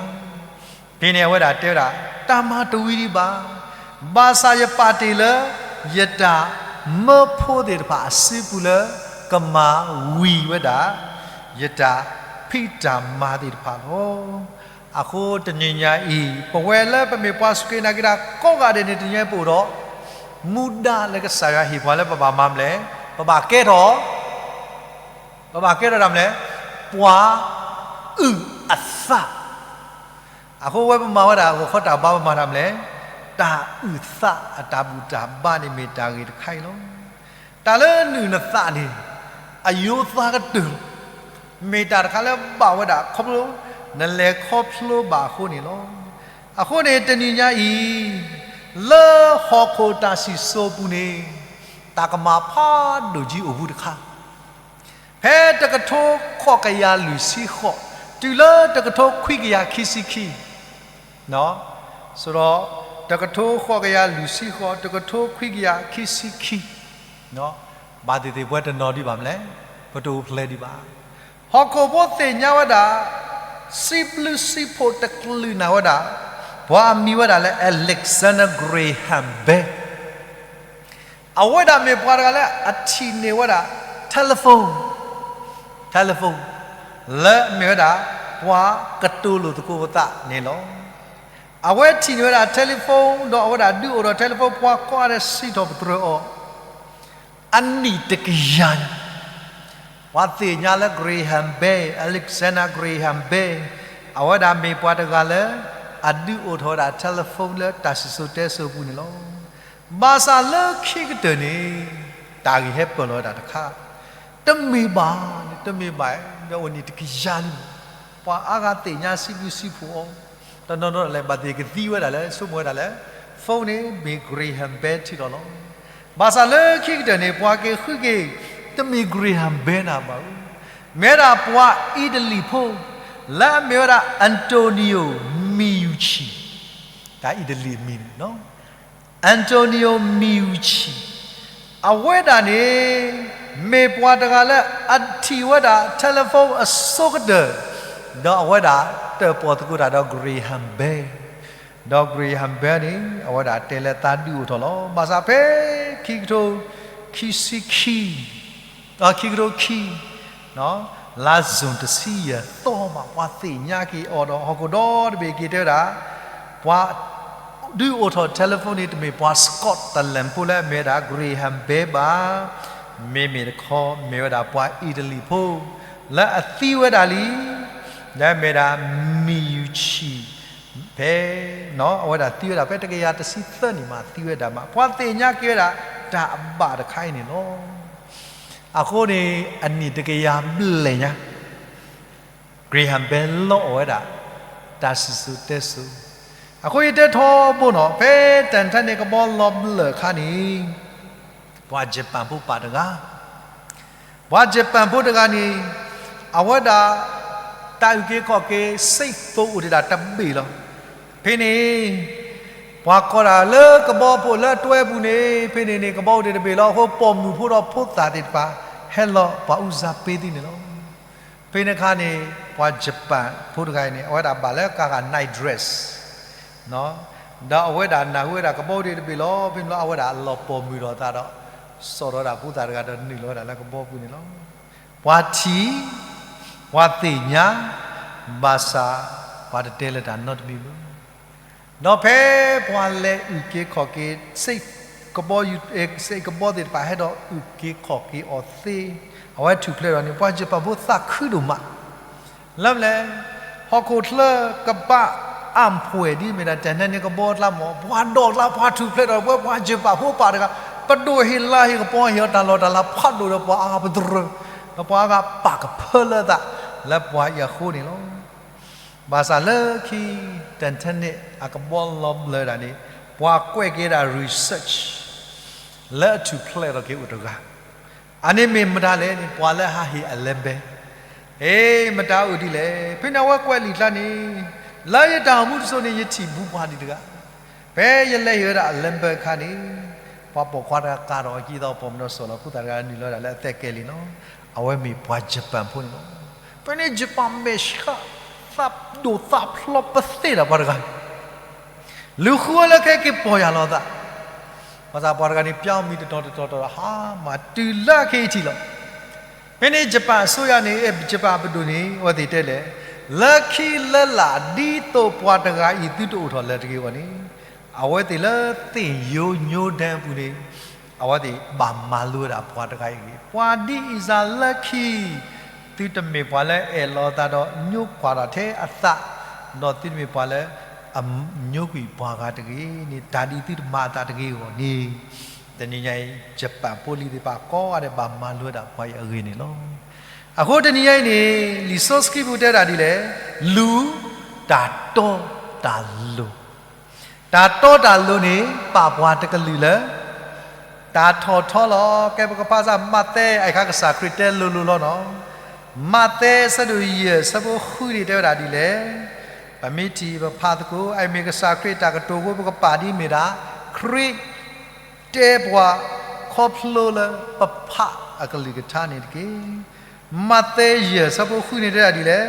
ဖဲန့ၣ်အဝဲဒၣ်တဲဝဲဒၣ်, တၢ်မၤတဝံၤဒံးဘၣ်, ဘၣ်ဆၣ်ယပာ်တ့ၢ်လၢ ယတၢ်မၢဖိသ့ၣ်တဖၣ်အစုပူၤလၢ ကမၤဝံၤဝဲဒၣ် ယတၢ်ဖံးတၢ်မၤသ့ၣ်တဖၣ်လီၤ. အဃိတနံၤညါအံၤ ပဝဲလၢပမ့ၢ်ပှၤစူၢ်က့ၤနာ်က့ၤတၢ်ကိးဂၤဒဲးန့ၣ် တနံၤညါအံၤပအိၣ်ဒီး မူဒါလၢကစၢ်ယွၤဟ့ၣ်ပှၤလၢပဘၣ်မၤမလဲၣ်, ပဘၣ်ကဲထီၣ် ပဘၣ်ကဲထီၣ်တၢ်မလဲၣ်, ပှၤအုၣ်အသး. အဃိဝဲပမၤဝဲဒၣ် ဂီၤခီတၢ်ဘါပမၤတၢ်မလဲၣ်, တၢ်အုၣ်သးအတၢ်ဘူၣ်တၢ်ဘါန့ၣ်မ့ၢ်တၢ်ဂ့ၢ်တခါအံၤလီၤ. တၢ်လၢနုၢ်နသးန့ၣ် အယိသးကတၢၢ် မ့ၢ်တၢ်တခါလၢဘၣ်ဝဲဒၣ်ခီဖျိ နလဲၤခီဖျိဘၣ်အဃိန့ၣ်လီၤ. အဃိန့ၣ်တနံၤညါအံၤ လၢဟီၣ်ခိၣ်တၢ်စံၣ်စိၤပူၤန့ၣ် တၢ်ကမၣ်ဖးဒိၣ်ကံအိၣ်ဘူးတခါ ဖဲတကထိဃိးကယၤလွံၢ်ဆံဃိး တုၤလၢတကထိခွံကယၤခံဆံခံ, ဆိုတော့ တကထိဃိးကယၤလွံၢ်ဆံဃိး တကထိခွံကယၤခံဆံခံ, ဘၣ်သ့ၣ်သ့ၣ်ပဝဲတနီၤဒံးဘၣ်မလဲၣ်, ပတအိၣ်ဖျဲၣ်ဒံးဘၣ်. ဟီၣ်ခိၣ်ဖိသ့ၣ်ညါဝဲဒၣ် စံးဘျုးစံးဖှိၣ်တကလုာ်နၤဝဲဒၣ် ပှၤအမံၤဝဲဒၣ်လၢ Alexander Graham Bell အဝဲဒၣ်မ့ၢ်ပှၤတဂၤလၢအထံၣ်န့ၢ်ဝဲဒၣ် telephone, telephone လၢအမ့ၢ်ဝဲဒၣ် ပှၤကတိၤလိာ်သကိးပသးန့ၣ်လီၤ. အဝဲထံၣ်န့ၢ်ဝဲဒၣ် telephone ဒီးအဝဲဒၣ်ဒုးအိၣ်ထီၣ် telephone ပှၤကိးဂၤဒဲးစံးထီၣ်ပတြၢၤအီၤ အနံၣ်တကယၤညါ ပှၤသ့ၣ်ညါလၢ Graham Bell, Alexander Graham Bell အဝဲဒၣ်မ့ၢ်ပှၤတဂၤလၢ အဒုးအိၣ်ထီၣ်ဝဲဒၣ် telephone လၢတၢ်စံၣ်စိၤတဲစိၤအပူၤန့ၣ်လီၤ. ဘၣ်ဆၣ်လၢခံကတၢၢ်န့ၣ် တၢ်ဂ့ၢ်ဟဲပၢၢ်လီၤဝဲဒၣ်တခါ, တမ့ၢ်ဘၣ်, တမ့ၢ်ဘၣ်, ဒီးအိၣ်နံၣ်တကယၤန့ၣ် ပှၤအါဂၤသ့ၣ်ညါစံးဘျုးစံးဖှိၣ်အီၤ, တနီၤနီၤလဲၣ် ဘၣ်သ့ၣ်ကသံဝဲဒၣ်လၢ ဆိကမိၣ်ဝဲဒၣ်လၢ phone န့ၣ် မ့ၢ် Graham Bell ထံၣ်ထီၣ်လီၤ. ဘၣ်ဆၣ်လၢခံကတၢၢ်န့ၣ် ပှၤက့ၤဃုက့ၤ တမ့ၢ် Graham Bell နၤဘၣ်ဧၢ, မ့ၢ်ဝဲဒၣ်ပှၤအံၣ်တလံၤဖိ လၢအမ့ၢ်ဝဲဒၣ် Antonio Meucci, တၢ်အံၣ်တလံၤအမံၤန့ၣ် Antonio Meucci အဝဲဒၣ်န့ၣ် မ့ၢ်ပှၤတဂၤလၢအထံၣ်ဝဲဒၣ် telephone အဆိကတၢၢ်, ဒီးအဝဲဒၣ်တၢၣ်ပီၣ်သကိးတၢ်ဒီး Graham Bell, ဒီး Graham Bell န့ၣ် အဝဲဒၣ်တဲလၢသးဒုးအိၣ်ထီၣ်လီၤ. ဘၣ်ဆၣ်ဖဲခံကထိ ခံဆံခံ ခံကထိခံ လါ June တဆံယဲၢ်သီမး ပှၤသ့ၣ်ညါက့ၤအီၤဒီး ဟီၣ်ခိၣ်ဒီတဘ့ၣ်က့ၤတဲဝဲဒၣ် ပှၤဒုးအိၣ်ထီၣ် telephone န့ၣ် တမ့ၢ်ပှၤ Scotland ဖိလၢအမ့ၢ်ဝဲဒၣ် Graham Bell ဘၣ်, မ့မ့ၢ်တခီ မ့ၢ်ဝဲဒၣ်ပှၤအံၣ်တလံၤဖိ လၢအသံဝဲဒၣ်လံ, လၢအမ့ၢ်ဝဲဒၣ် Meucci ဖဲ အဝဲဒၣ်သံဝဲဒၣ်ဖဲတကယၤတဆံသၢနံၣ်မး သံဝဲဒၣ်မး ပှၤသ့ၣ်ညါက့ၤဝဲဒၣ် တၢ်အဘၣ်တခါအံၤန့ၣ်လီၤ. အဃိန့ၣ် အနံၣ်တကယၤဘျဲၣ်ညါ Graham Bell လီအီၣ်ဝဲဒၣ် တၢ်စံၣ်စိၤတဲစိၤ, အဃိယတဲထီဘိနီၤ ဖဲ Titanic ကဘီလီၤဘျၢၣ်အခါန့ၣ် ပှၤ Japan ဖိပာ်တဂၤ ပှၤ Japan ဖိတဂၤန့ၣ် အဝဲဒၣ် တၢ်အုၣ်က့ၤခီၣ်က့ၤ စ့ၣ်သိးအိၣ်ဒံးဒၣ်တဘ့ၣ်လီၤ. ဖဲန့ၣ် ပှၤကိးဒၣ်လၢကဘီဖိလၢအတွဲပူၤန့ၣ် ဖဲန့ၣ်န့ၣ် ကဘီအိၣ်ဒံးတဘ့ၣ်လီၤ. အဃိပိာ်မုၣ်ဖိဒီးဖိသၣ်သ့ၣ်တဖၣ် ဟဲလီၤပှၤအူစၢ်ပ့သ့န့ၣ်လီၤ. ဖဲန့ၣ်အခါန့ၣ် ပှၤ Japan ဖိတဂၤအံၤန့ၣ် အဝဲဒၣ်ဘၣ်လၢကါဂၤ night dress ဒီးအဝဲဒၣ်နၢ်ဟူဝဲဒၣ်ကဘီအိၣ်ဒံးတဘ့ၣ်လီၤ. ဖဲန့ၣ်လီၤ အဝဲဒၣ်လီၤပိာ်မုၣ်ဒီးအသးဒီး စိာ်ထီၣ်ဝဲဒၣ်ဖိသၣ်တဂၤဒီးနုာ်လီၤဝဲဒၣ်လၢကဘီပူၤန့ၣ်လီၤ. ပှၤထံၣ် ပှၤသ့ၣ်ညါ ဘၣ်ဆၣ် ပှၤတတဲလၢတၢ်နီတမံၤဘၣ်. ဒီးဖဲပှၤလဲၤအုၣ်က့ၤခီၣ်က့ၤ စ့ၣ်ကဘီယူၤ စ့ၣ်ကဘီသ့ၣ်တဖၣ် ဟဲဒီးအုၣ်က့ၤခီၣ်က့ၤအီၤသ့ အဝဲထူၣ်ဖျဲးဒီးန့ၣ် ပှၤ Japan ဖိသးခုဒိၣ်မး လၢမလဲၣ်, ဟီၣ်ခိၣ်ချၢကဘၣ်အၢၣ်ပှဲၤဒ်မ့ၢ်ဒၣ် Titanic ကဘီကျါမး ပှၤဒိးကျါ ပှၤထူၣ်ဖျဲးဒီး ပဝဲပှၤ Japan ဖိပာ်တဂၤ ပဒိၣ်ဟ့ၣ်လၤဟ့ၣ်ကပီၤ ဟ့ၣ်အီၤတၢ်လီၢ်တၢ်လၤဖးဒိၣ်ဒီး ပှၤအါဂၤပတြၢၤ ဒီးပှၤအါဂၤပာ်ကဖၢလၢသး လၢပှၤအံၤအဃိန့ၣ်လီၤ. ဘၣ်ဆၣ်လၢခံ Titanic အကဘီလီၤဘျၢၣ်ဒၣ်န့ၣ် ပှၤကွဲးက့ၤဒၣ် research လၢအထူၣ်ဖျဲးထီၣ်က့ၤအိၣ်တဂၤ အန့ၣ်မ့ၢ်မတၤလဲၣ်န့ၣ် ပှၤလၢအဟးဟ့ၣ် Allen Bell. အ့ မတၤအိၣ်ဒ်လဲၣ်. ဖဲန့ၣ်အဝဲကွဲးလံာ်ကျါန့ၣ်, လၢယတၢ်အိၣ်မူတစိၤန့ၣ် ယထံၣ်ဘူးပှၤဒံးတဂၤ, ဖဲယလဲၤဟ့ၣ်ဝဲဒၣ် Allen Bell အခါန့ၣ်, ပှၤပိာ်ခွါတဂၤကၤထီၣ်အခံသီ ပိာ်မနီၤစိာ်လီၤ ဖိသၣ်တဂၤနုာ်လီၤဝဲဒၣ်လၢအသဲကဲလံလီၤ. အဝဲမ့ၢ်ပှၤယပၣ်ဖိန့ၣ်လီၤ. ဖဲန့ၣ် ယပၣ်မဲာ်ဆှး, သးဒိၣ်သးဖျိးပသ့ၣ်ဒီးပှၤတဂၤ လူၤဃုဝဲလၢခဲက့ၤပီၢ်ယၢ်လီၤအသး, ဘၣ်ဆၣ်ပှၤတဂၤန့ၣ် ပျီမံၤတတီၤတတီၤတီၤ ဟးမၤတုၤလၢအခဲအံၤထံၣ်လီၤ. ဖဲန့ၣ်ယပၣ်အစိယၤန့ၣ် ယပၣ်ပဒိၣ်န့ၣ် အဝဲသ့ၣ်တဲလဲၣ်, လၢခံလၢလာ်ဒ်သိးပှၤတဂၤအံၤသုတအိၣ်ထီၣ်လၢၤတဂ့ၤအဂီၢ်န့ၣ်, အဝဲသ့ၣ်လၢသ့ၣ်ယိညိဒဲအပူၤန့ၣ် အဝဲသ့ၣ်ဘၣ်မၤလိဝဲဒၣ်ပှၤတဂၤအံၤတဂ့ၤ. ပှၤဒ်အံၤစၢ်လၢခံ သုတမ့ၢ်ပှၤလၢအအဲၣ်လီၤအသးဒီးညိကွၢ်တၢ်ထဲအသး, ဒီးသုတမ့ၢ်ပှၤလၢအညိကွံာ်ပှၤဂၤတဂ့ၤန့ၣ် တၢ်ဒ်သုတမၤအသးတဂ့ၤအဂီၢ်န့ၣ်, တနံၤညါအံၤ ယပၣ်ဖိလံၤသ့ၣ်တဖၣ်ကိးဂၤဒဲးဘၣ်မၤလိဝဲဒၣ်ပှၤအံၤအဂ့ၢ်န့ၣ်လီၤ. အဃိတနံၤညါအံၤန့ၣ် လံာ်စီဆှံပူၤတဲဝဲဒၣ်ဒ်လဲၣ်, လူၤတၢ်တီတၢ်လိၤ တၢ်တီတၢ်လိၤန့ၣ် ပာ်ပှၤတကလုာ်လၢ တၢ်ထီၣ်ထီလီၤ. ကဲပကဖးစၢ်မးသဲ အခါကစၢ်ခရံာ်တဲလိၤလိၤလီၤနီၤ. မးသဲ ဆၢဒိၣ်ယဲၢ်ဆၢဖိဃုန့ၣ် တဲဝဲဒၣ်ဒ်လဲၣ်. ပမ့ၢ်ထံၣ်ပဖးသကိး အမ့ၢ်ကစၢ်ခရံာ်တၢ်ကတိၤဖိ ပကပာ်ဒ်မ့ၢ်ဒၣ် ခရံာ်တဲပှၤ ခီဖျိလၢပဖးအကလုၢ်ကထါန့ၣ်တက့ၢ်. မးသဲယဲၢ်ဆၢဖိဃုန့ၣ်တဲဒၣ်ဒ်လဲၣ်.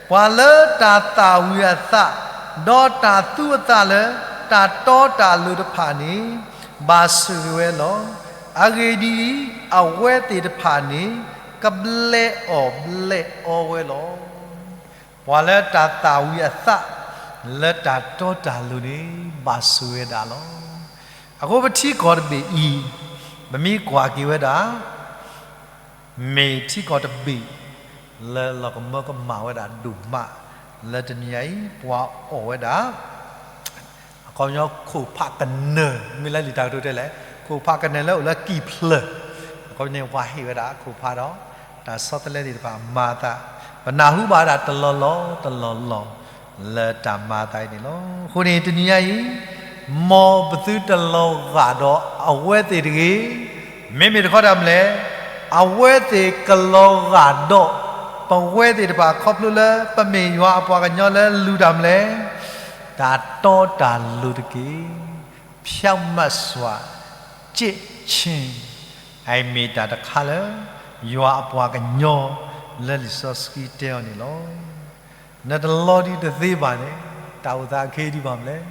ပှၤလၢတၢ်သၣ်ဝံၤအသး ဒီးတၢ်သူအသးလၢ တၢ်တီတၢ်လိၤတဖၣ်န့ၣ် ဘၣ်ဆိၣ်ဂ့ၤဝဲလီၤ. အဂ့ၢ်ဒ်အံၤ, အဝဲသ့ၣ်တဖၣ်န့ၣ် ကဘျဲးအီၣ်ဘျဲးအီဝဲလီၤ. ပှၤလၢတၢ်သၣ်ဝံၤအသး လၢတၢ်တီတၢ်လိၤန့ၣ် ဘၣ်ဆိၣ်ဂ့ၤဝဲဒၣ်လီၤ. အဃိပထံကီၢ်တဘ့ၣ်အံၤ ပမ့ၢ်ကွၢ်က့ၤဝဲဒၣ် မ့ၢ်ထံကီၢ်တဘ့ၣ် လၢလီၤကမၢကမၣ်ဝဲဒၣ်ဒိၣ်မး လၢတနံၤညါအံၤ ပှၤအီၣ်ဝဲဒၣ် အခီပညီခိၣ်ဖးကနၢၤ မ့ၢ်လၢလံာ်တၢ်ကတိၤတဲလဲၣ် ခိၣ်ဖးကနၢၤလၢအိၣ်လၢကံၢ်ဖျၢၣ် အခီပညီန့ၣ် ပှၤဟ့ၣ်ဝဲဒၣ်ခိၣ်ဖးဒီး တၢ်ဆီတလဲသ့ၣ်တဖၣ်မၤအသး ပနၢ်ဟူဘၣ်ဝဲဒၣ်တလီၢ်လီၢ်တလီၢ်လီၢ် လၢတၢ်မၤအသးအံၤန့ၣ်လီၤ. အဃိန့ၣ် တနံၤညါအံၤ မ်ပသုတလီၤဂာ်ဒီးအဝဲသ့ၣ်တဂ့ၤ. မ့မ့ၢ်တခီတၢ်မနုၤလဲၣ်, အဝဲသ့ၣ်ကလီၤဂာ်ဒီး ပဝဲသ့ၣ်တဖၣ်ခီဖျိလၢပမ့ၢ်ယွၤအပှၤကညီလၢလူၤတၢ်မနုၤလဲၣ်, တၢ်တီတၢ်လိၤတက့ၢ်. ဖြောင့်မတ်စွာ ကျင့်ခြင်း အမ့ၢ်တၢ်တခါလၢ ယွၤအပှၤကညီလၢလံာ်စီဆှံတဲအီၤန့ၣ်လီၤ. နတလီဒံးတသ့ဘၣ်န့ၣ် တၢ်အိၣ်သးအခ့ဒံးဘၣ်မနုၤလဲၣ်,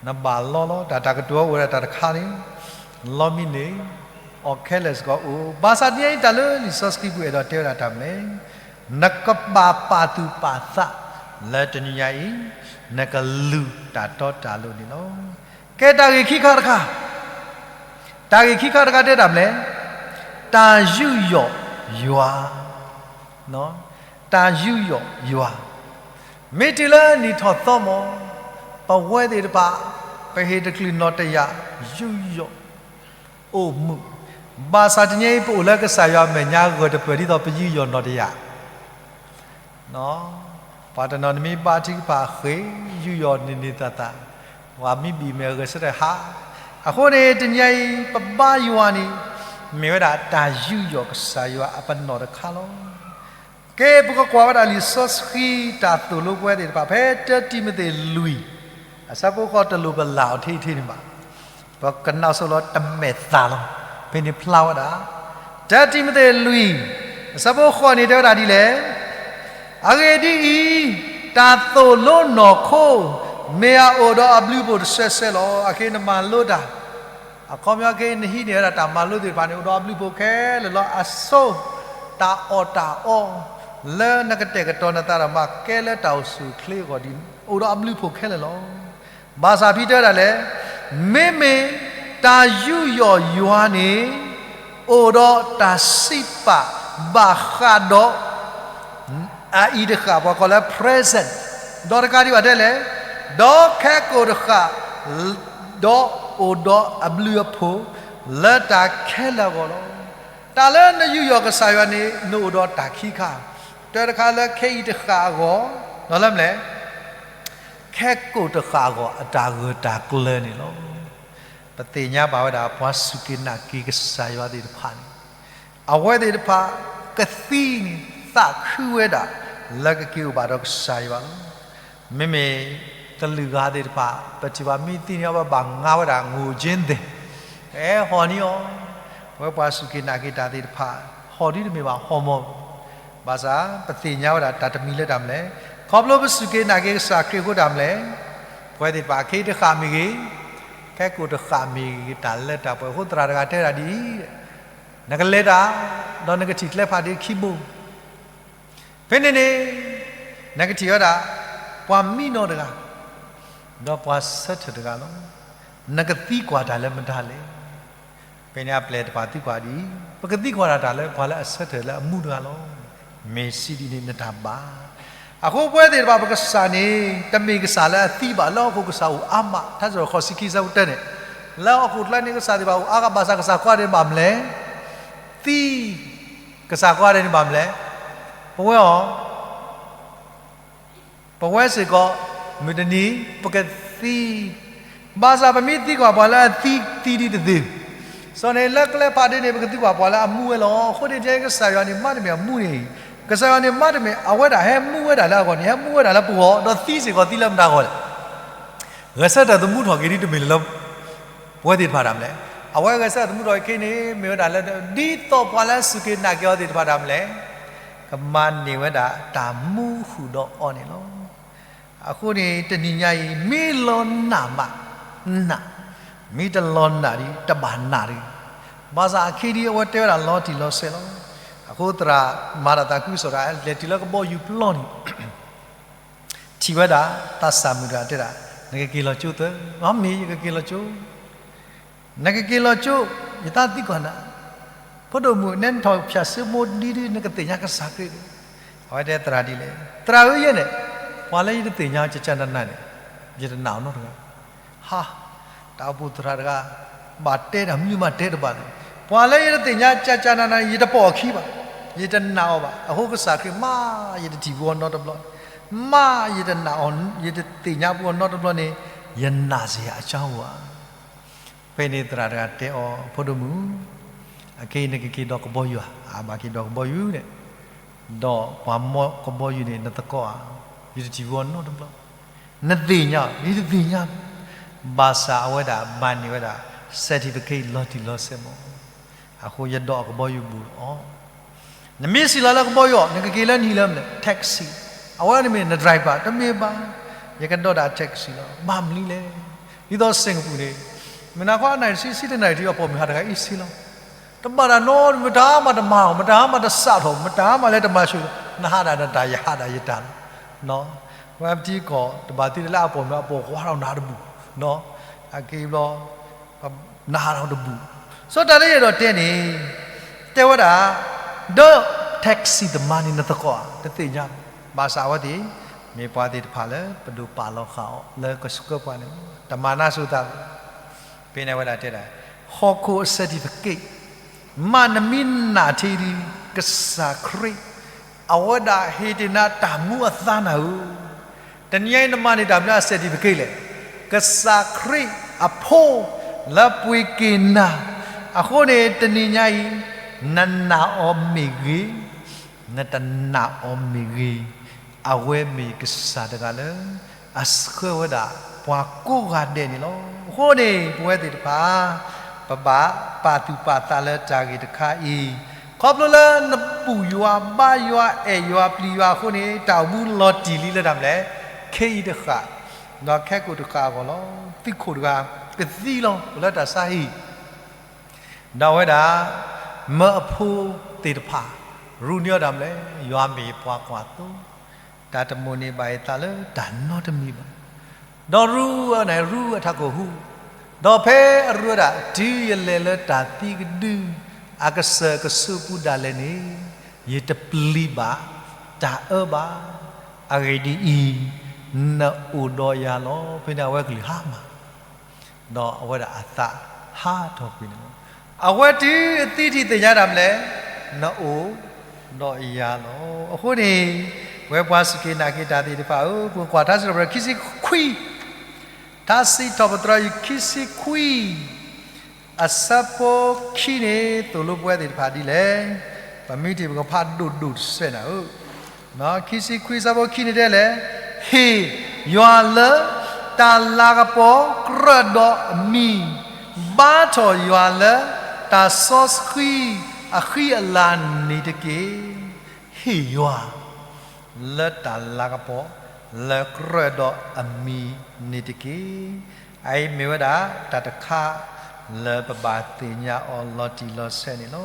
နဘၣ်လီလီၤ. တၢ်တၢ်ကတိၤအိၣ်ဝဲဒၣ်တၢ်တခါန့ၣ် လီမံန့ၣ် အီၣ်ခဲလၢာ်စ့ၢ်ကီးအိၣ်. ဘၣ်ဆၣ်တနံၤညါအံၤ တၢ်လၢလံာ်စီဆှံပူၤအဲၣ်ဒိးတဲဝဲဒၣ်တၢ်မနုၤလဲၣ်, နကဘၣ်ပာ်သူၣ်ပာ်သးလၢတနံၤညါအံၤ နကလူၤတၢ်တီတၢ်လိၤန့ၣ်လီၤ. ကဲတၢ်ဂ့ၢ်ခံခါတခါ တၢ်ဂ့ၢ်ခံခါတခါတဲတၢ်မနုၤလဲၣ်, တၢ်ယူးယီၣ်ယွၤ, တၢ်ယူးယီၣ်ယွၤ, မ့ၢ်တုၤလၢနံၣ်ထီၣ်သီမး ပဝဲသ့ၣ်တဖၣ် ပဟ့ၣ်တချုးနီၢ်တယာ် ယူးယီၣ် အိၣ်မူ, ဘၣ်ဆၣ်တနံၤအံၤ ပအိၣ်လၢကစၢ်ယွၤအမဲာ်ညါဂၢၢ်တပၢၢ်ဒ်သိးပယူးယီၣ်နီၢ်တယာ် ပှၤတနီၤနမ့ၢ်ဘါထုကဖၣ်ဃ့ ယူးယီၣ်န့ၢ်န့ၢ်သးသး, ပှၤမ့ၢ်ဘံၣ်မဲာ်ဂဲၤဆၢထၢၣ်ဟး, အဃိန့ၣ် တနံၤအံၤ ပဘါယွၤန့ၣ် မ့ၢ်ဝဲဒၣ်တၢ်ယူးယီၣ်ကစၢ်ယွၤအပနီၣ်တခါလီၤ. ကဲ ပကကွၢ်ဝဲဒၣ်လံာ်စီဆှံတၢ်သိၣ်လိပဝဲသ့ၣ်တဖၣ် ဖဲတၢတံၤမသ့းလွံၢ် အဆၢဖိဃိး တလိၣ်ပလၢ်အီၤထဲအံၤထဲန့ၣ်ဘၣ်. ပကနၣ်ဆိလီၤတမဲာ်သးလီၤ. ဖဲန့ၣ်ဖျါဝဲဒၣ် တၢတံၤမသ့းလွံၢ် အဆၢဖိဃိးန့ၣ်တဲဝဲဒၣ်ဒ်လဲၣ်, အဂ့ၢ်ဒ်အံၤ, တၢ်သိၣ်လိနီၢ်ခိ မ့ၢ်အအိၣ်ဒီးအဘျုးအဖှိၣ်တဆဲးဆဲးလီၤ. အဃိနမၤလိတၢ် အခီပညီခဲအံၤ နဟံးန့ၢ်ဝဲဒၣ်တၢ်မၤလိသ့ၣ်တဖၣ်န့ၣ် အိၣ်ဒီးအဘျုးအဖှိၣ်ခဲလၢာ်လီၤ. အဆိ တၢ်အီၣ်တၢ်အီ လၢနကတဲာ်ကတီၤနသးဒီးမၤကဲလၢတၢ်အိၣ်ဆူၣ်အိၣ်ချ့အဂီၢ်ဒ်န့ၣ် အိၣ်ဒီးအဘျုးအဖှိၣ်ခဲလၢာ်လီၤ. ဘၣ်ဆၣ်ဖဲတဲဝဲဒၣ်လဲၣ်, မ့မ့ၢ်တၢ်ယူးယီၣ်ယွၤန့ၣ် အိၣ်ဒီးတၢ်စံးပာ်ဘၣ်ဃးဒီး အအံၤတဃၣ် ပှၤကိးလၢ present ဒီးတကးဒံးဘၣ်တဲလဲၣ်, ဒီးခဲကိာ်တဃၣ် ဒီးအိၣ်ဒီးအဘျုးအဖှိၣ် လၢတၢ်ခဲလၢာ်အဂီၢ်လီၤ. တၢ်လၢနယူးယီၣ်ကစၢ်ယွၤန့ၣ် နအိၣ်ဒီးတၢ်ခံခါ, တၢတခါလၢခဲအံၤတဃၣ်အဂီၢ်, ဒီးလၢမနုၤလဲၣ်, ခဲကိာ်တဃၣ်အဂီၢ် အတၢ်ဂၢၢ်တၢ်ကျၢၤန့ၣ်လီၤ. ပသ့ၣ်ညါဘၣ်ဝဲဒၣ် ပှၤစူၢ်က့ၤနာ်က့ၤကစၢ်ယွၤသ့ၣ်တဖၣ်န့ၣ် အဝဲသ့ၣ်တဖၣ် ကသံန့ၣ် သးခုဝဲဒၣ် လၢကက့ၤအိၣ်ဘၣ်ဒီးကစၢ်ယွၤလီၤ. မ့မ့ၢ်ကလုာ်ဂၤသ့ၣ်တဖၣ် ပထံၣ်ဘၣ်မ့ၢ်သံန့ၣ်အီၤဘၣ် ဘၣ်ငါဝဲဒၣ် ငိၣ်ကၠ့သဲး, အဲၣ်ဟီၣ်န့ၢ်အီၤ, ပဝဲပှၤစူၢ်က့ၤနာ်က့ၤတၢ်သ့ၣ်တဖၣ် ဟီၣ်ဒ်တမ့ၢ်ဘၣ်ဟီၣ်မၢ်, ဘၣ်ဆၣ် ပသ့ၣ်ညါဝဲဒၣ်တၢ်တမံၤလၢတၢ်မနုၤလဲၣ်, ခီဖျိပစူၢ်က့ၤနာ်က့ၤကစၢ်ခရံာ်အဃိတၢ်မနုၤလဲၣ်, ပဝဲသ့ၣ်တဖၣ် ခဲအံၤတဃၣ်မ့ၢ်ဂ့ၤ, ခဲကိာ်တဃၣ်မ့ၢ်ဂ့ၤ တၢ်လၢတၢ်ပှဲၤအဃိ သရၣ်တဂၤတဲဒၣ်ဒ်အံၤ, နကလဲၤတၢ်, ဒီးနကထံၣ်ကျဲဖးဒ့ခံဘိ ဖဲန့ၣ်န့ၣ် နကထံၣ်ဝဲဒၣ် ပှၤမံနီၤတဂၤ, ဒီးပှၤဆၢထၢၣ်တဂၤလီၤ. နကသံကွၢ်တၢ်လၢမတၤလဲၣ်. ဖဲန့ၣ်အပျဲၢ်တဖၣ်သံကွၢ်ဒ်အံၤ, ပကသံကွၢ်တၢ်တၢ်လၢပှၤလၢအဆၢထၢၣ်လၢအမူတဂၤလီၤ. မ့ၢ်စံးဒ်န့ၣ်နတၢ်ဘၣ်. အဃိပဝဲသ့ၣ်တဖၣ်ပကစၢ်န့ၣ် တမ့ၢ်ကစၢ်လၢအသံဘၣ်, လၢဟီၣ်ခိၣ်ကစၢ်အိၣ်အါမး, ထါစံးထီၣ်ပတြၢၤခံဆၢဖိတၢန့ၣ်, လၢဟီၣ်ခိၣ်ချၢန့ၣ်ကစၢ်သ့ၣ်တဖၣ်အိၣ်အါဂၤ ဘၣ်ဆၣ်ကစၢ်ကိးဂၤဒဲးန့ၣ်ဘၣ်မနုၤလဲၣ်, သံ, ကစၢ်ကိးဂၤဒဲးန့ၣ်ဘၣ်မနုၤလဲၣ်, ပဝဲအီၤ ပဝဲစ့ၢ်ကီး မုၢ်တနံၤ ပကသံ, ဘၣ်ဆၣ်ပမ့ၢ်သံကွၢ်ပှၤလၢအသံ သံဒ်တသ့, စီၤန့ၣ်လၢကျဲဖးဒ့န့ၣ် ပကသံကွၢ်ပှၤလၢအမူဝဲလီၤ. အဃိန့ၣ် ကစၢ်ယွၤန့ၣ်မ့တမ့ၢ်အမူန့ၣ်, ကစၢ်ယွၤန့ၣ်မ့တမ့ၢ် အဝဲဒၣ်ဟဲမူဝဲဒၣ်လၢအဂီၢ်န့ၣ် ဟဲမူဝဲဒၣ်လၢပဂီၢ်, ဒီးသံစ့ၢ်ကီးသံလၢမတၤဂီၢ်လဲၣ်. ဂဲၤဆၢထၢၣ်သမူထီၣ်က့ၤဒ်တမ့ၢ်လၢ ပဝဲသ့ၣ်တဖၣ်ဒၣ်မနုၤလဲၣ်. အဝဲဂဲၤဆၢထၢၣ်သမူထီၣ်က့ၤခဲအံၤန့ၣ် မ့ၢ်ဝဲဒၣ်လၢ ဒ်သိးပှၤလၢအစူၢ်က့ၤနာ်က့ၤအီၤသ့ၣ်တဖၣ်ဒၣ်မနုၤလဲၣ်, ကမၤန့ၢ်ဝဲဒၣ်တၢ်မူဃုာ်ဒီးအီၤန့ၣ်လီၤ. အဃိန့ၣ် တနံၤညါအံၤ မ့ၢ်လီၤနာ်မး နာ်, မ့ၢ်တလီၤနာ်ဒီး တဘၣ်နာ်တဂ့ၤ. ဘၣ်ဆၣ်အခံဒ်အဝဲတဲဝဲဒၣ်လီၤတံၢ်လီၤဆဲးလီၤ. အဃိသရၣ်မၤတၢ်သးခုကစီၣ်တဂၤ လဲၤတုၤလၢကဘီယူၤပျီန့ၣ် ထံၣ်ဝဲဒၣ် သးစၢ်မုၣ်တဂၤတဲဒၣ်, နကက့ၤလီၤကၠိသၢ, မ့ၢ်ယကက့ၤလီၤကၠိ, နကက့ၤလီၤကၠိ, ယသးသံကွၢ်နၤ, ဖိဒိၣ်မုၣ် နဲနထီၣ်ဖၠၣ်စ့မိၢ်ဒ်ဒ် နကသ့ၣ်ညါကစၢ်ခရံာ်ဒီး, အဝဲတဲသရၣ်ဒ်လဲၣ်, သရၣ်ဧၢ ယဲန့ၣ်, ပှၤလၢယတသ့ၣ်ညါ ကကနနၤန့ၣ်, ယတနာ်အီၤနီတဂၤ ဟါ, တၢ်အိၣ်ဖှိၣ်သရၣ်တဂၤ ဘၣ်တဲတၢ်မနုၤမးတဲတဘၣ်န့ၣ်, ပှၤလၢယတသ့ၣ်ညါ ကကနနၤန့ၣ် ယတပိာ်အခံဘၣ်, ယတနာ်အီၤဘၣ်. အဃိကစၢ်ခရံာ်မး ယတထံၣ်ဘူးအီၤနီတဘျီ, မး ယတနာ်အီၤ, ယတသ့ၣ်ညါဘူးအီၤနီတဘျီန့ၣ် ယနာ်စ့ၢ်အကါဧါ. ဖဲန့ၣ်သရၣ်တဂၤတဲအီၤ, ဖိဒိၣ်မုၣ်, အခဲအံၤ နကက့ၤဒိးကဘီယူၤဧါ, အဘၣ်က့ၤဒိးကဘီယူၤန့ၣ်, ဒီးပှၤမီကဘီယူၤန့ၣ် နသကိးဧါ, ယတထံၣ်ဘူးအီၤနီတဘျီ, နသ့ၣ်ညါ, ယတသ့ၣ်ညါ, ဘၣ်ဆၣ်အဝဲဒၣ်မၤန့ၢ်ဝဲဒၣ် certificate လီၤတံၢ်လီၤဆဲးမး, အဃိယဒိးအကဘီယူၤဘူးအီၤ နမ့ၢ်စံၣ်လီၤလၢကဘီယူၤအီၤ နကက့ၤလၢနဟံၣ်လၢမနုၤလဲၣ်, taxi, အဝဲန့ၣ်မ့ၢ်န driver တမ့ၢ်ဘၣ်, ယကဒိးဒၣ် taxi လီၤ. ဘၣ်မနုၤလဲၣ်, ဒ်သိး Singapore န့ၣ်, မ့ၢ်နၤခီအနၣ်ရံၣ်ဆံ ဆံတနၣ်ရံၣ်ထံး အပိာ်မုၣ်ဟးတဂၤအ့ၣ်စ့လီၤ. တဘၣ်တၢ်နီတမံၤ မတၤမးတမၤထီၣ်, မတၤမးတစးထီၣ်, မတၤမးလၢတမၤဆူၣ်, နဟးဒၣ်နတၢ် ယဟးဒၣ်ယတၢ်လီၤ. ပထံကီၢ် တဘၣ်သ့လၢအပိာ်မုၣ်အပိာ်ခွါထီၣ်နၤတဘူၣ်, အက့ၤဘျီ နဟးထီၣ်တဘူၣ်. စီၤတၢ်လၢယအဲၣ်ဒိးတဲန့ၣ်, တဲဝဲဒၣ်, ဒီး taxi သမားန့ၣ် နသကိးဧါ, တသ့ၣ်ညါ, ဘၣ်ဆၣ်အဝဲသ့ၣ် မ့ၢ်ပှၤသ့ၣ်တဖၣ်လၢပဒိၣ်ပာ်လီၤဃာ်အီၤလၢကဆှၢပှၤန့ၣ်လီၤ. တမၤနၢ်စိၤသးဘၣ်. ဖဲန့ၣ်အဝဲဒၣ်တဲဒၣ်, ဟီၣ်ခိၣ်အ certificate မးနမ့ၢ်နာ်ထံဒ် ကစၢ်ခရံာ် အဝဲဒၣ်ဟ့ၣ်တ့ၢ်နၤတၢ်မူအသါနၤဧၢ, တနံၤအံၤနမၤန့ၢ်တၢ်မနုၤအ certificate လဲၣ်, ကစၢ်ခရံာ်အဖိလၢပှ့ၤက့ၤနၤ, အဃိန့ၣ် တနံၤညါအံၤ နနာ်အီၤမ့ၢ်ဂ့ၤ, နတနာ်အီၤမ့ၢ်ဂ့ၤ, အဝဲမ့ၢ်ကစၢ်တဂၤလၢ အဆှၢဝဲဒၣ်ပှၤကိးဂၤဒဲးန့ၣ်လီၤ. အဃိန့ၣ် ပဝဲသ့ၣ်တဖၣ် ပဘၣ်ပာ်သူၣ်ပာ်သးလၢတၢ်ဂ့ၢ်တခါအံၤ, ခီဖျိလၢနဘူၣ်ယွၤဘါယွၤအဲၣ်ယွၤပျံၤယွၤအဃိန့ၣ် တၢ်အိၣ်မူလီၤတံၢ်လံလၢတၢ်မနုၤလဲၣ်, ခဲအံၤတဃၣ်, ဒီးခဲကိာ်တဃၣ်အဂီၢ်လီၤ. သုးခိၣ်တဂၤ ကသံလီၤ အိၣ်လၢတၢ်ဆါဟံၣ် ဒီးအဝဲဒၣ် မၢအဖိသ့ၣ်တဖၣ် ရူန့ၢ်အီၤတၢ်မနုၤလဲၣ်, ယွၤမ့ၢ်ပှၤကွၢ်သိ, တၢ်တမိၣ်န့ၢ်ဘၣ်ယသးလၢတၢ်နီတမံၤဘၣ်. ဒီးရူန့ၣ် ရူအထးခိၣ်ဟူ, ဒီးဖဲအရူဝဲဒၣ် တုၤယလဲၤလၢတၢ်သံကဒု အကစၢၢ်ကဆိးပူၤဒၣ်လဲာ်န့ၣ် ယတပျံၤဘၣ်တၢ်အၢဘၣ်. အဂ့ၢ်ဒ်အံၤ, နအိၣ်ဒီးယၤလီၤ. ဖဲန့ၣ်အဝဲကလုၢ်ဟါမၢ် ဒီးအဝဲဒၣ်အသးဟးထီၣ်ကွံာ်န့ၣ်လီၤ. အဝဲတုၤအသံထံၣ်သ့ၣ်ညါတၢ်မနုၤလဲၣ်, နအိၣ်ဒီးယၤလီၤ. အဃိန့ၣ် ပဝဲပှၤစူၢ်က့ၤနာ်က့ၤတၢ်သ့ၣ်တဖၣ်ဧၢ, ပကကွၢ်ထါစံးထီၣ်ပတြၢၤခံဆံခွံ, ထါစံးထီၣ်ပတြၢၤခံဆံခွံ, အဆၢဖိခံန့ၣ် သိၣ်လိပဝဲသ့ၣ်တဖၣ်ဒ်လဲၣ်. ပမ့ၢ်ထံၣ်ပကဖးဒိၣ်ဒိၣ်တစဲးနၤဧၢ. ခံဆံခွံအဆၢဖိခံန့ၣ်တဲလဲၣ်, ဟ့ၣ်ယွၤလၢတၢ်လၤကပီၤကြၢးဒီးအမံၤ, ဘါထီၣ်ယွၤလၢတၢ်စီဆှံအဃံအလၤန့ၣ်တက့ၢ်. ဟ့ၣ်ယွၤ လၢတၢ်လၤကပီၤ လၢကြၢးဒီးအမံၤန့ၣ်တက့ၢ်. အအံၤမ့ၢ်ဝဲဒၣ်တၢ်တခါ လၢပဘၣ်သ့ၣ်ညါအီၤလီၤတံၢ်လီၤဆဲးန့ၣ်လီၤ.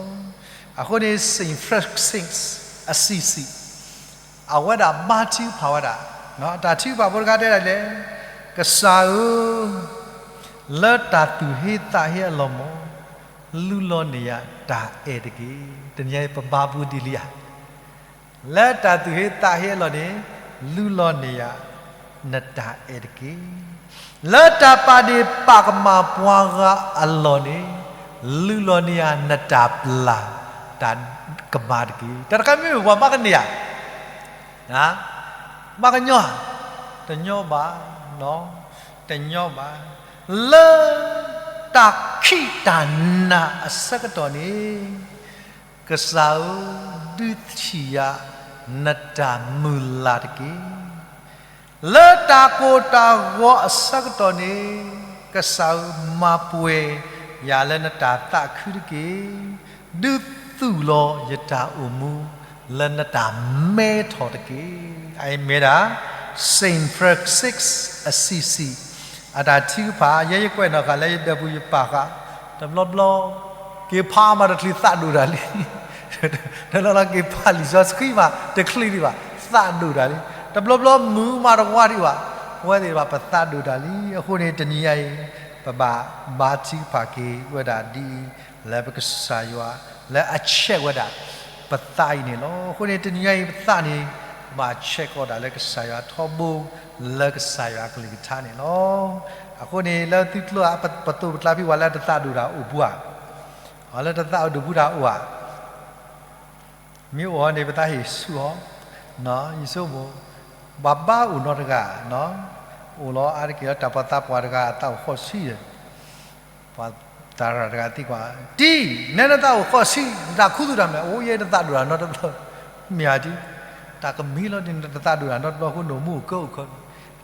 အဃိန့ၣ် Saint Francis Assisi အဝဲဒၣ်ဘါထုကဖၣ်ဝဲဒၣ်, တၢ်ထုကဖၣ်ဖိတခါတဲဒၣ်လဲၣ်, ကစၢ်ဧၢ, လၢတၢ်သူၣ်ဟ့သးဟ့အလီၢ်မး လူလီၤန့ၢ်ယၤတၢ်အဲၣ်တက့ၢ်. တနံၤအံၤ ပဘါပူၤဒ်လံဧါ. လၢတၢ်သူၣ်ဟ့သးဟ့အလီၢ်န့ၣ် လူလီၤန့ၢ်ယၤ နတၢ်အဲၣ်တက့ၢ်. လၢတၢ်ပာ်ဒ့ၣ်ပာ်ကမၣ်ပှၤဂၤအလီၢ်န့ၣ် လူလီၤန့ၢ်ယၤ နတၢ်ပျၢ်တၢ်ကမၣ်တက့ၢ်. တၢ်တခါမ့ၢ်ပှၤဘၣ်ကန့ၢ်ဧါ, ဘၣ်ကညီ, တညီဘၣ်, တညီဘၣ်. လၢတၢ်ခံးတၢ်နၤအဆၢကတီၢ်န့ၣ် ကစၢ်ဧၢ, ဒုးထံၣ်ယၤ နတၢ်မုၢ်လၢ်တက့ၢ်. လၢတၢ်ကိၢ်တၢ်ဂီၤအဆၢကတီၢ်န့ၣ် ကစၢ်ဧၢ, မၤပှဲၤယၤလၢနတၢ်သးခုတက့ၢ်. ဒုးသူၣ်လီၤယတၢ်အိၣ်မူ လၢနတၢ်မဲထီၣ်တက့ၢ်. အအံၤမ့ၢ်ဒၣ် Saint Francis Assisi အတၢ်ထုကဖၣ်. ယဲယကွဲးနီၣ်ဃာ်လၢယဒၢးပူၤယပာ်ဃာ်, တဘျီဘျီ က့ၤဖးမးတချုးသးဒိၣ်တၢ်လံ. တဘျီဘျီက့ၤဖးလံာ်စီဆှံမးတချုးဒံးဘၣ်, သးဒိၣ်တၢ်လံ. တဘျီဘျီမုာ်မးတဝါဒံးဘၣ်, ပဝဲသ့ၣ်တဖၣ်ပသးဒိၣ်တၢ်လံ. အဃိန့ၣ် တနံၤညါအံၤ ပဘၣ်ဘါထုကဖၣ်က့ၤဝဲဒၣ်ဒ်အံၤ, လၢပကစၢ်ယွၤ လၢအဆဲးဝဲဒၣ် ပသးအံၤန့ၣ်လီၤ. အဃိန့ၣ် တနံၤညါအံၤပသးန့ၣ် ဘၣ်ဆဲးကီးတၢ်လၢကစၢ်ယွၤထီဘိ, လၢကစၢ်ယွၤအကလုၢ်ကထါန့ၣ်လီၤ. အဃိန့ၣ် လၢသုကျိၤ ပသိးပကျါဖဲပှၤလၢတသးဒိၣ်တၢ်အိၣ်ပူၤဧါ, အလၢတသးဒိၣ်ပူၤတၢ်အိၣ်ဧါ. မ့ၢ်အိၣ်အီၤန့ၣ် ပသးဟ့ၣ်ဆူၣ်အီၤ, ယဆိကမိၣ်, ဘၣ်ဘၣ်အိၣ်နီတဂၤ, အိၣ်လီၤအါတက့ၢ်လီၤ တၢ်ပှၤသးပှၢ်တဂၤအသးအိၣ်ဃီဆံယဲၢ် ပှၤသရၣ်တဂၤသံကွၢ်, တံၤ, နဲနသးအိၣ်ဃီဆံ, နတၢ်ခူသူၣ်တၢ်မနုၤလဲၣ်. အိၣ်ယဲတသးဒိၣ်တၢ်နီတဘျီ, မ့ၢ်ဧါတံၤ, တၢ်ကမံၤလီၤဒ်နတသးဒိၣ်တၢ်နီတဘျီအဃိ နအိၣ်မူအိၣ်ကၢအိၣ်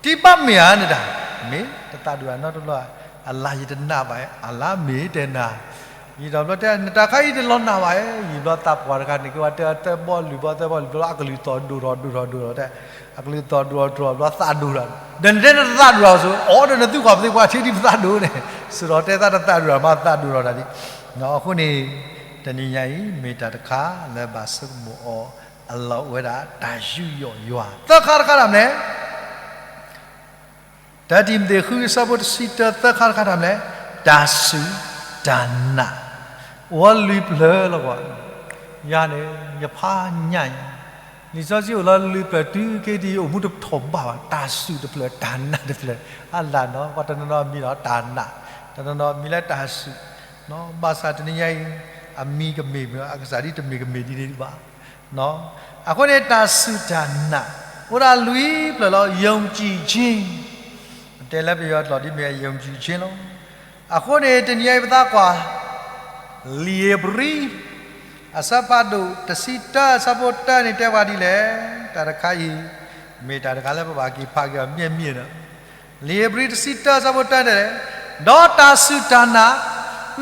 ခီ, တံၤဘၣ်မ့ၢ်ဧါနတၢ်, မ့ၢ်တသးဒိၣ်တၢ်နီတဘျီ, အလါယတနာ်ဘၣ်, အလါမ့ၢ်တဲနၤ, ယံာ်ဒီးဘျီတဲ နတၢ်ခါအံၤတလီၤနာ်ဘၣ်, ယံာ်ဘျီသးပှၢ်တဂၤန့ၣ် က့ၤဝဲတဲသၢဘီလုၢ်ဘျီသၢဘီလုၢ်ဘျီ အကလုၢ်သီၣ်ဒိၣ်ထီၣ်ဒိၣ်ထီၣ်ဒိၣ်ထီၣ်တဲ အကလုၢ်သီၣ်ဒိၣ်ထီၣ်ဒိၣ်ထီၣ်ဘျီသးဒိၣ်ထီၣ်, ဒီးနတဲနတသးဒိၣ်တၢ်စိၤ, အိၣ်ဒီးနသုကွၢ်ပသ့ၣ်ပှၤထံဒ်ပသးဒိၣ်န့ၣ်, စရီတဲသးတသးဒိၣ်တၢ်မးသးဒိၣ်ထီၣ်တၢ်ဒ်, အဃိန့ၣ် တနံၤညါအံၤ မ့ၢ်တၢ်တခါလၢဘၣ်ဆိကမိၣ်အီၤ အလီၢ်အိၣ်ဝဲဒၣ် တၢ်ယူးယီၣ်ယွၤ သၢခါတခါတၢ်မနုၤလဲၣ် တၢတံၤမသ့းဃုအဆၢဖိတဆံတၢ သၢခါတခါတၢ်မနုၤလဲၣ်, တၢ်စူၢ်တၢ်နာ်, အိၣ်ဝဲလွံၢ်ဖျၢၣ်လီၤကွၢ်, ယၤန့ၣ် ယဖးညၣ်အံၤ, လံာ်စီဆှံအိၣ်လၢလွံၢ်ဖျၢၣ်တုၤခဲအံၤ အိၣ်မူတထီၣ်ဘးဘၣ်, တၢ်စူၢ်တဖျၢၣ် တၢ်နာ်တဖျၢၣ်, အလၢ်နီၤ ပှၤတနီၤနီၤမံၤလီၤတၢ်နာ်, တနီၤနီၤမံၤလၢတၢ်စူၢ်, ဘၣ်ဆၣ်တနံၤညါအံၤ အမံၤကမ့ၢ်မ့ၢ် အကစၢ်ဒ်တမ့ၢ်ကမ့ၢ်ဒ်န့ၣ်ဘၣ် အဃိန့ၣ် တၢ်စူၢ်တၢ်နာ် အိၣ်ဒၣ်လွံၢ်ဖျၢၣ်လီၤ. ယုံကြည်ခြင်း တဲလၢပယီၤကျိာ်ဒ်မ့ၢ် ယုံကြည်ခြင်း လီၤ. အဃိန့ၣ် တနံၤအံၤပသးကွၢ် လံာ်ဧ့ၤဘြံၤ အဆၢဖးဒိၣ်တဆံတၢ အဆၢဖိတၢန့ၣ်တဲပှၤဒ်လဲၣ်. တၢ်တခါအံၤ မ့ၢ်တၢ်တခါလၢပဘၣ်က့ၤဖးက့ၤအီၤ မ့ၢ်မ့ၢ်ဒီး လံာ်ဧ့ၤဘြံၤတဆံတၢ အဆၢဖိတၢတဲလဲၣ်, ဒီးတၢ်စူၢ်တၢ်နာ်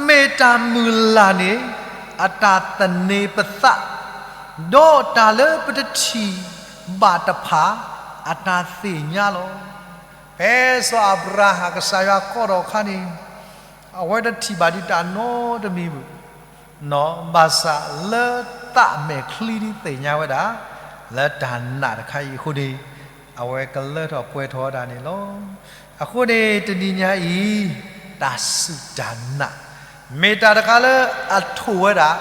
မ့ၢ်တၢ်မုၢ်လၢ်န့ၣ် အတၢ်သန့ၤပသး, ဒီးတၢ်လၢပတထံၣ်ဘၣ်တဖၣ် အတၢ်သ့ၣ်ညါလီၤ. ဖဲစီၤအၤဘြၤဟၣ် ကစၢ်ယွၤကိးထီၣ်အခါန့ၣ် အဝဲတထံၣ်ဘၣ်ဒံးတၢ်နီတမံၤဘၣ် ဘၣ်ဆၣ်လၢသးမဲာ်ချံဒ်သ့ၣ်ညါဝဲဒၣ် လၢတၢ်နာ်တခါအံၤအဃိန့ၣ် အဝဲကလၢထီၣ်ပှဲၤထီၣ်ဝဲဒၣ်န့ၣ်လီၤ. အဃိန့ၣ် တနံၤညါအံၤ တၢ်စူၢ်တၢ်နာ် မ့ၢ်တၢ်တခါလၢအထိၣ်ဝဲဒၣ်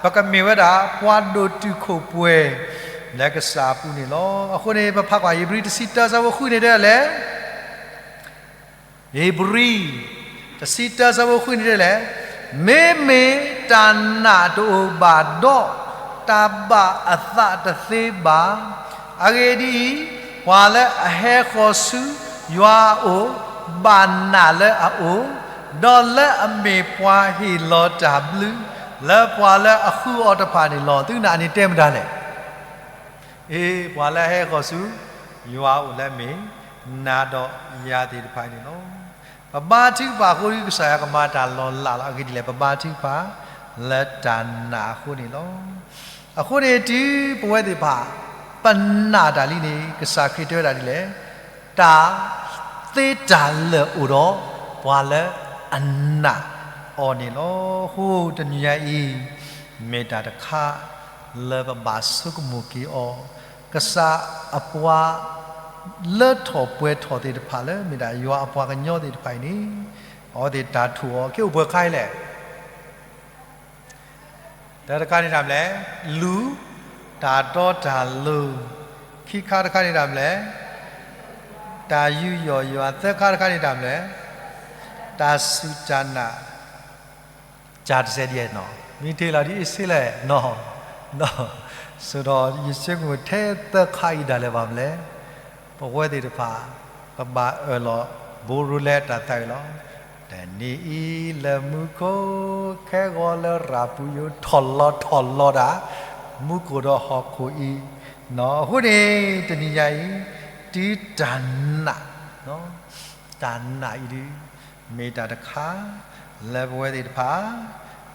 ပကမ့ၢ်ဝဲဒၣ် ပှၤဒိၣ်တုာ်ခိၣ်ပှဲၤ လၢကစၢ်အပူၤန့ၣ်လီၤ. အဃိန့ၣ် ပဖးကွၢ် ဧ့ၤဘြံၤတဆံတၢ အဆၢဖိဃုန့ၣ်တဲလဲၣ် ဧ့ၤဘြံၤ တဆံတၢ အဆၢဖိဃုန့ၣ်တဲလဲၣ်, မ့မ့ၢ်တၢ်နာ်တအိၣ်ဘၣ်ဒီး တၢ်ဘၣ်အသးတသ့ဘၣ်. အဂ့ၢ်ဒ်အံၤ, ပှၤလၢအဟဲဃီၤဆူယွၤအအိၣ် ဘၣ်နာ်လၢအအိၣ်, ဒီးလၢအမ့ၢ်ပှၤဟ့ၣ်လီၤတၢ်ဘျုး လၢပှၤလၢအဃုအီၤတဖၣ်န့ၣ်လီၤ. သုနာ်န့ၣ်တဲမတၤလဲၣ်. အ့ ပှၤလၢအဟဲဃီၤဆူ ယွၤအအိၣ်လၢအမ့ၢ် နၤဒီးယၤသ့ၣ်တဖၣ်န့ၣ်လီၤ. ပဘါထုကဖၣ်အဃိဒီး ကစၢ်ယွၤကမၤတၢ်လီၤလးလီၤ. အဂ့ၢ်ဒ်လဲၣ်, ပဘါထုကဖၣ် လၢတၢ်နာ်အဃိန့ၣ်လီၤ. အဃိန့ၣ် တုၤပဝဲသ့ၣ်တဖၣ် ပနာ်တၢ်လံန့ၣ် ကစၢ်ခရံာ်တဲဝဲဒၣ်ဒ်လဲၣ်, တၢ်သ့တၢ်လၢာ်အိၣ်ဒီး ပှၤလၢအနာ်အီၤန့ၣ်လီၤ. အဃိတနံၤညါအံၤ မ့ၢ်တၢ်တခါ လၢပဘၣ်ဆိကမိၣ်က့ၤအီၤ, ကစၢ်အပှၤ လၢထီၣ်ပှဲၤထီၣ်သ့ၣ်တဖၣ်လၢ မ့ၢ်ဒၣ်ယွၤအပှၤကညီသ့ၣ်တဖၣ်အံၤန့ၣ် အဝဲသ့ၣ်တၢ်ထိၣ်အီၤ ကအိၣ်ပှဲၤခါအံၤလဲၣ်. တၢတခါန့ၣ်တၢ်မနုၤလဲၣ်, လူၤတၢ်တီတၢ်လိၤ, ခံခါတခါန့ၣ်တၢ်မနုၤလဲၣ်, တၢ်ယူးယီၣ်ယွၤ, သၢခါတခါန့ၣ်တၢ်မနုၤလဲၣ်, တၢ်စူၢ်တၢ်နာ် ကတစဲးဒ်နီၤ, မ့ၢ်တ့ၢ်လီၤဒ်အ့ၣ်စ့လဲၣ်နီၤ, ဒီး ဆိဒီးယဆိကမိၣ်ထဲသၢခါအံၤဒၣ်လဲာ်ဘၣ်မနုၤလဲၣ်, ပဝဲသ့ၣ်တဖၣ် ပဘၣ်အၢၣ်လီၤဘိးရိၤလၢတၢ်သးဝံၣ်လီၤ. တနံၤအံၤလၢမူခိၣ် ခဲဂီၤလၢရၤပူၤယိာ် ထီၣ်လီၤထီၣ်လီၤဒၣ် မူခိၣ်ဒီးဟီၣ်ခိၣ်အံၤနီၤ. အဃိန့ၣ် တနံၤညါအံၤ တုၤတၢ်နာ် တၢ်နာ်အံၤဒုး မ့ၢ်တၢ်တခါ လၢပဝဲသ့ၣ်တဖၣ်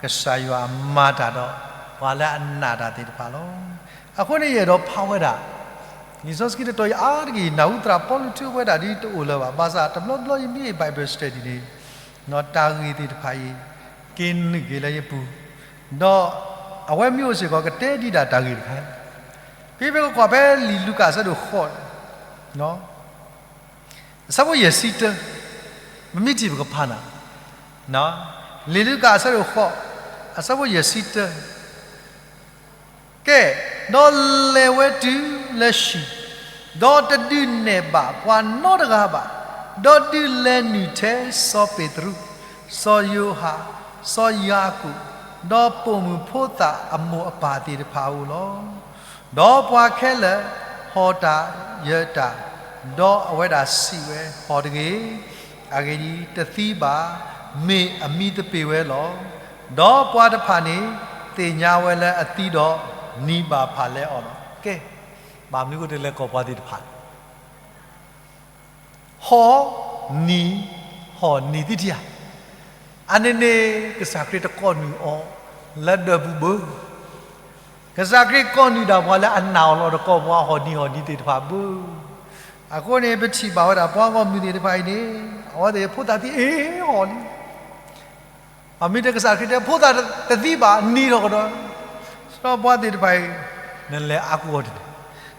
ကစၢ်ယွၤမၤတၢ်ဒီး ပှၤလၢအနာ်တၢ်သ့ၣ်တဖၣ်လီၤ. အဃိန့ၣ် ယအဲၣ်ဒိးဖးဝဲဒၣ် လံာ်စီဆှံတတီၤအံၤအါတက့ၢ် နၢ်ဟူသရၣ်ပီလူးထုးဝဲဒၣ်ဒ်တအိၣ်လၢၤဘၣ်. ဘၣ်ဆၣ်တဘျီဘျီယမ့ၢ် Bible study န့ၣ် တၢ်ဂ့ၢ်သ့ၣ်တဖၣ်အံၤ က့ၤနုာ်က့ၤလၢယပူၤ, ဒီးအဝဲမ့ၢ်အိၣ်စ့ၢ်ကီး ကတဲဒံးဒၣ်တၢ်ဂ့ၢ်တခါ, ဖဲပကကွၢ်ဖဲလံာ်လူၤကၣ်အဆၢဒိၣ်ဃိး အဆၢဖိယဲၢ်ဆံတၢ, ပမ့ၢ်ထံၣ်ပကဖးနၤ, လံာ်လူၤကၣ်အဆၢဒိၣ်ဃိး အဆၢဖိယဲၢ်ဆံတၢ, ကဲ, ဒီးလဲၤဝဲတုၤလၢဟံၣ်, ဒီးတဒုးနဲၣ်ဘၣ်ပှၤနီတဂၤဘၣ်, ဒီးဒုးလဲၤနုာ်ထဲစီၤပ့းတရူး, စီၤယိၤဟၣ်, စီၤယၤကိာ်, ဒီးပိာ်မုၣ်ဖိသၣ်အမိၢ်အပၢ်သ့ၣ်တဖၣ်အအိၣ်လီၤ. ဒီးပှၤခဲလၢာ်ဟီၣ်တၢ်ယၢၤတၢ်, ဒီးအဝဲဒၣ်စံးဝဲ, ဟီၣ်တဂ့ၤ, အဂ့ၢ်ဒ်အံၤ, တသံဘၣ်, မ့ၢ်အမံသပ့ၤဝဲလီၤ. ဒီးပှၤတဖၣ်န့ၣ် သ့ၣ်ညါဝဲလၢအသံဒီး နံၤဘၣ်ဖၣ်လဲအီၤလီၤ. ကဲ, ဘၣ်မနုၤအဃိတလဲၤကိးပှၤသ့ၣ်တဖၣ် ဟီၣ်နံၤ, ဟီၣ်နံၤသ့ၣ်တဖၣ်ဧါ. အန့ၣ်န့ၣ် ကစၢ်ခရံာ်တကိးနုာ်အီၤလၢဒၢးပူၤဘၣ်. ကစၢ်ခရံာ်ကိးနုာ်ဒၣ်ပှၤလၢအနာ်အီၤလီၤ, တကိးပှၤဟီၣ်နံၤဟီၣ်နံၤသ့ၣ်တဖၣ်ဘၣ်. အဃိန့ၣ် ပထံၣ်ဘၣ်ဝဲဒၣ်ပှၤဂီၢ်မုၢ်သ့ၣ်တဖၣ်အံၤန့ၣ် အဝဲသ့ၣ်ဖိသၣ်သံအ့ၣ်ဟီၣ်လံ. အမ့ၢ်တဲကစၢ်ခရံာ်တဲ ဖိသၣ်တသံဘၣ် နံၤထီၣ်ကဒီး, စီၤပှၤသ့ၣ်တဖၣ်အံၤ နလဲၤအါကူအီၤတန့ၣ်,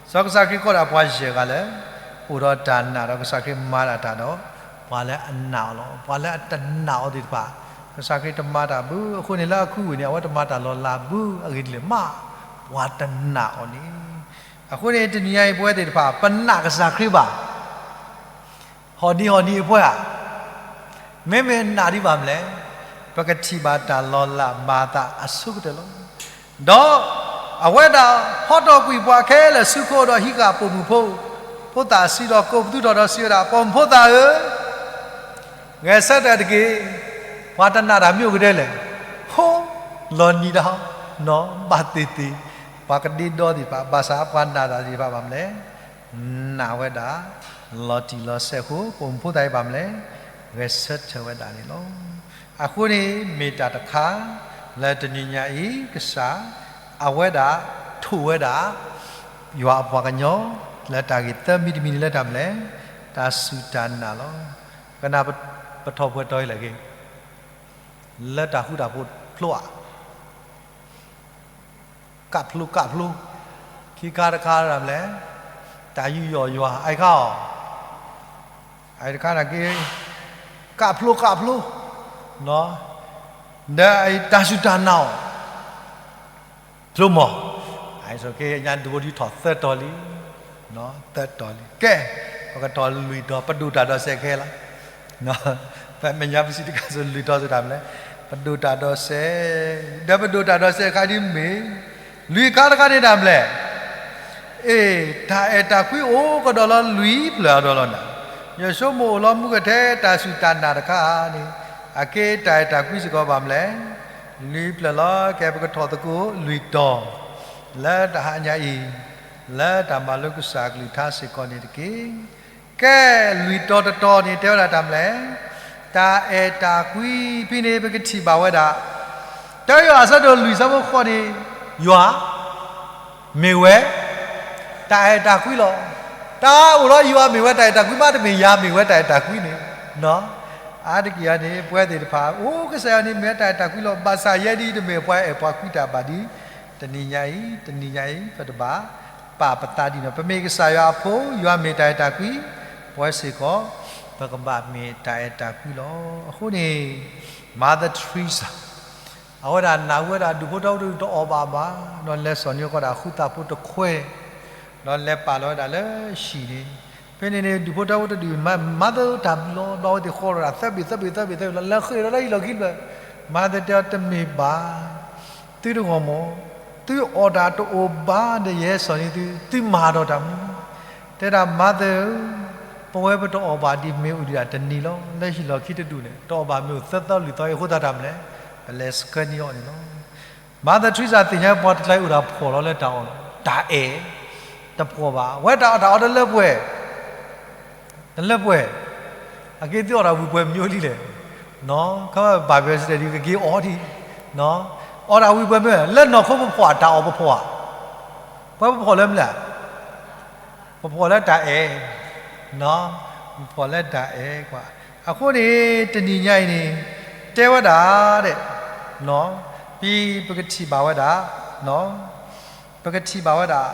စီၤကစၢ်ခရံာ်ကိးဒၣ်ပှၤယဲၢ်ဂၤလၢ အိၣ်ဒီးတၢ်နာ်ဒီး ကစၢ်ခရံာ်မၤဒၣ်တၢ်ဒီး ပှၤလၢအနာ်အီၤလီၤ. ပှၤလၢအတနာ်အီၤသ့ၣ်တဖၣ် ကစၢ်ခရံာ်တမၤတၢ်ဘၣ်. အဃိန့ၣ်လၢအခူဝ့ၢ်န့ၣ် အဝဲတမၤတၢ်လီၤလးဘၣ်. အဂ့ၢ်ဒ်လဲၣ်မး, ပှၤတနာ်အီၤန့ၣ်. အဃိန့ၣ် တနံၤညါအံၤပဝဲသ့ၣ်တဖၣ် ပနာ်ကစၢ်ခရံာ်ဘၣ်. ဟီၣ်နံၤဟီၣ်နံၤအဖၢဧါ, မ့မ့ၢ်နာ်ဒံးဘၣ်မနုၤလဲၣ်, ပကထံၣ်ဘၣ်တၢ်လီၤလးမၤအသးအဆိကတၢၢ်လီၤ. ဒီးအဝဲဒၣ်ဟီထီၣ်ကွံာ်ပှၤခဲလၢာ်ဆူခိၣ်ဒီးဟံးဃာ်ပိာ်မုၣ်ဖိ, ဖိသၣ်အစုဒီးကိးပသူထီၣ်ဒီးစံးဝဲဒၣ်, ပိာ်မုၣ်ဖိသၣ်ဧၢ, ဂဲၤဆၢထၢၣ်တက့ၢ်, ပှၤတနာ်တၢ်မ့ၢ်အိၣ်ကတၢၢ်လဲၣ်. ဟိ, လီၤနံၤဒၣ်, နီၢ်ဘၣ်သ့ၣ်သ့ၣ်, ပှၤကဒ့ဒီသ့ၣ်တဖၣ်, ဘၣ်ဆၣ်ပှၤနာ်တၢ်သ့ၣ်တဖၣ်ဘၣ်မနုၤလဲၣ် နာ်ဝဲဒၣ် လီၤတံၢ်လီၤဆဲးအဃိ, ပိာ်မုၣ်ဖိသၣ်အံၤဘၣ်မနုၤလဲၣ်, ဂဲၤဆၢထၢၣ်ဝဲဒၣ်န့ၣ်လီၤ. အဃိန့ၣ် မ့ၢ်တၢ်တခါ လၢတနံၤညါအံၤ ကစၢ် အဝဲဒၣ်ထိၣ်ဝဲဒၣ် ယွၤအပှၤကညီ လၢတၢ်ဂ့ၢ်သၢမံၤတမံၤန့ၣ်လၢတၢ်မနုၤလဲၣ်, တၢ်စူၢ်တၢ်နာ်လီၤ. ကနၣ်ပထီၣ်ပှဲၤတီၤအံၤလဲၣ်ဂ့ၤ, လၢတၢ်ဃူတၢ်ဖိးဖျိဧါ ကးဖျိကးဖျိ, ခံခါတခါဒၣ်မနုၤလဲၣ်, တၢ်ယူးယီၣ်ယွၤ, အအံၤတခါအီၤ, အအံၤတခါန့ၣ်က့ၤ, ကးဖျိကးဖျိ, ဒီးအံၤတၢ်စူၢ်တၢ်နာ်အီၤ, ဖျိမီၤ, အအံၤက့ၤညါဒိးဒ်ထီၣ်သၢတီၤလံ, သၢတီၤလံ. ကဲ, ပကထီၣ်လွံၢ်တီၤ ပဒိၣ်တၢ်ဒီးစဲးခဲလၢာ် ပမဲာ်ညါပစံးတခါစိၤလွံၢ်တီၤစိၤတၢ်မနုၤလဲၣ်, ပဒိၣ်တၢ်ဒီးစဲး, ဒီးပဒိၣ်တၢ်ဒီးစဲးအခါဒ်မ့ၢ်, လွံၢ်ခါတခါန့ၣ်တၢ်မနုၤလဲၣ်, အ့ၣ် တၢ်အဲၣ်တၢ်ကွံအိၣ်ကဒီးလီၤလွံၢ်ဖျၢၣ်အဒီလီၤနၤ, ယဆိကမိၣ်အိၣ်လီၤမူကထဲတၢ်စူၢ်တၢ်နာ်တခါန့ၣ်, အက့တၢ်အဲၣ်တၢ်ကွံစ့ၢ်ကီးဘၣ်မနုၤလဲၣ်. လွံၢ်ဖျၢၣ်လီၤ. ကဲပကထီၣ်သကိးလွံၢ်တီၤ လၢတဟါညါအံၤ လၢတၢ်မၤလိကစၢ်အကလုၢ်ကထါစ့ၢ်ကီးန့ၣ်တက့ၢ်. ကဲလွံၢ်တီၤတတီၤန့ၣ် တဲဝဲဒၣ်တၢ်မနုၤလဲၣ်. တၢ်အဲၣ်တၢ်ကွံဖဲန့ၣ် ပကထံၣ်ဘၣ်ဝဲဒၣ် တၢယိၤဟၣ်အဆၢဒိၣ်လွံၢ်ဆၢဖိဃိးန့ၣ် ယွၤ မ့ၢ်ဝဲ တၢ်အဲၣ်တၢ်ကွံလီၤ. တၢ်အိၣ်ဒီးယွၤမ့ၢ်ဝဲတၢ်အဲၣ်တၢ်ကွံ မ့တမ့ၢ်ယၤမ့ၢ်ဝဲတၢ်အဲၣ်တၢ်ကွံန့ၣ်, အါတက့ၢ်အံၤန့ၣ် ပဝဲသ့ၣ်တဖၣ် အိၣ်ကစၢ်ယွၤန့ၣ်မ့ၢ်ဝဲတၢ်အဲၣ်တၢ်ကွံလီၤ. ဘၣ်ဆၣ်ယဲဒ်အံၤ တမ့ၢ်ပှၤအဲၣ်ပှၤကွံတၢ်ဘၣ်ဒ် တနံၤညါအံၤ, တနံၤညါအံၤ ပတဘၣ်ပာ်ပသးဒ်န့ၣ်. ပမ့ၢ်ကစၢ်ယွၤအဖိ, ယွၤမ့ၢ်တၢ်အဲၣ်တၢ်ကွံ, ပဝဲစ့ၢ်ကီး ပကဘၣ်မ့ၢ်တၢ်အဲၣ်တၢ်ကွံလီၤ. အဃိန့ၣ် Mother Teresa အဝဲဒၣ်နာ်ဝဲဒၣ်ဒူၣ်ဖိထၢဖိတဒူၣ်တအီၣ်ဘၣ်ဘၣ်, ဒီးလဲၤစိာ်န့ၢ်ဃီဒၣ်ဃုသးဖိတခွဲ, ဒီးလဲၤပာ်လီၤဝဲဒၣ်လၢဟံၣ်န့ၣ်, ဖဲန့ၣ်န့ၣ် ဒူၣ်ဖိထၢဖိတဒူၣ် Mother တၢ်ဘျုးလီၤ, ဒီးအဝဲသ့ၣ်ဃီလီၤဒၣ်သၢဘ့ၣ်သၢဘ့ၣ်သၢဘ့ၣ်သၢဘ့ၣ်လီၤ, လဲၤဃ့ၢ်ဒီးလၢဟံၣ်လီၢ်ခံတဖျၢၣ်, Mother တဲအီၤတမ့ၢ်ဘၣ်, သုတဂီၢ်မး, သုအီၣ်တၢ်တအိၣ်ဘၣ်ဒီးယဟဲစိာ်န့ၢ်သု, သုမၤဒီးတၢ်မနုၤ, တဲဒၣ် Mother ဧၢ, ပဝဲပတအီၣ်ဘၣ်ဒံးမ့ၢ်အိၣ်ဒံးဒၣ်တနံၤလီၤ, လၢဟံၣ်လီၢ်ခံတဒူၣ်န့ၣ် တအီၣ်ဘၣ်မ့ၢ်အိၣ်သၢသီလွံၢ်သီအံၤအဃိသတးတၢ်မနုၤလဲၣ်, ပလဲၤဆှၢန့ၢ်အီၤန့ၣ်လီၤ. Mother Teresa သ့ၣ်ညါပှၤတကျါအံၤအိၣ်ဒီးဖှီၣ်လီၤလၢတၢ်အီၣ်, တၢ်အဲၣ်, တဖှီၣ်ဘၣ်, ဝဲတၢ်အီၣ်တၢ်အီတလၢပှဲၤ တလၢပှဲၤ, အက့သုအီၣ်တၢ်ဝံၤပှဲၤမံၤအိၣ်လံလဲၣ်, ခီဘၣ်ဘၣ်စတဒံးကက့ၤအီၣ်ဒံး, အီၣ်တၢ်ဝံၤပှဲၤမံၤ, လၢနီၢ်ခိပဖှီၣ်တၢ်အီၣ်ပဖှီၣ်ဧါ, ပှၤပဖှီၣ်လၢမနုၤလဲၣ်, ပဖှီၣ်လၢတၢ်အဲၣ်, ပဖှီၣ်လၢတၢ်အဲၣ်ကွၢ်, အဃိန့ၣ် တနံၤညါအံၤန့ၣ် တဲဝဲဒၣ်ဒဲး, ဖဲပကထံၣ်ဘၣ်ဝဲဒၣ် ပကထံၣ်ဘၣ်ဝဲဒၣ်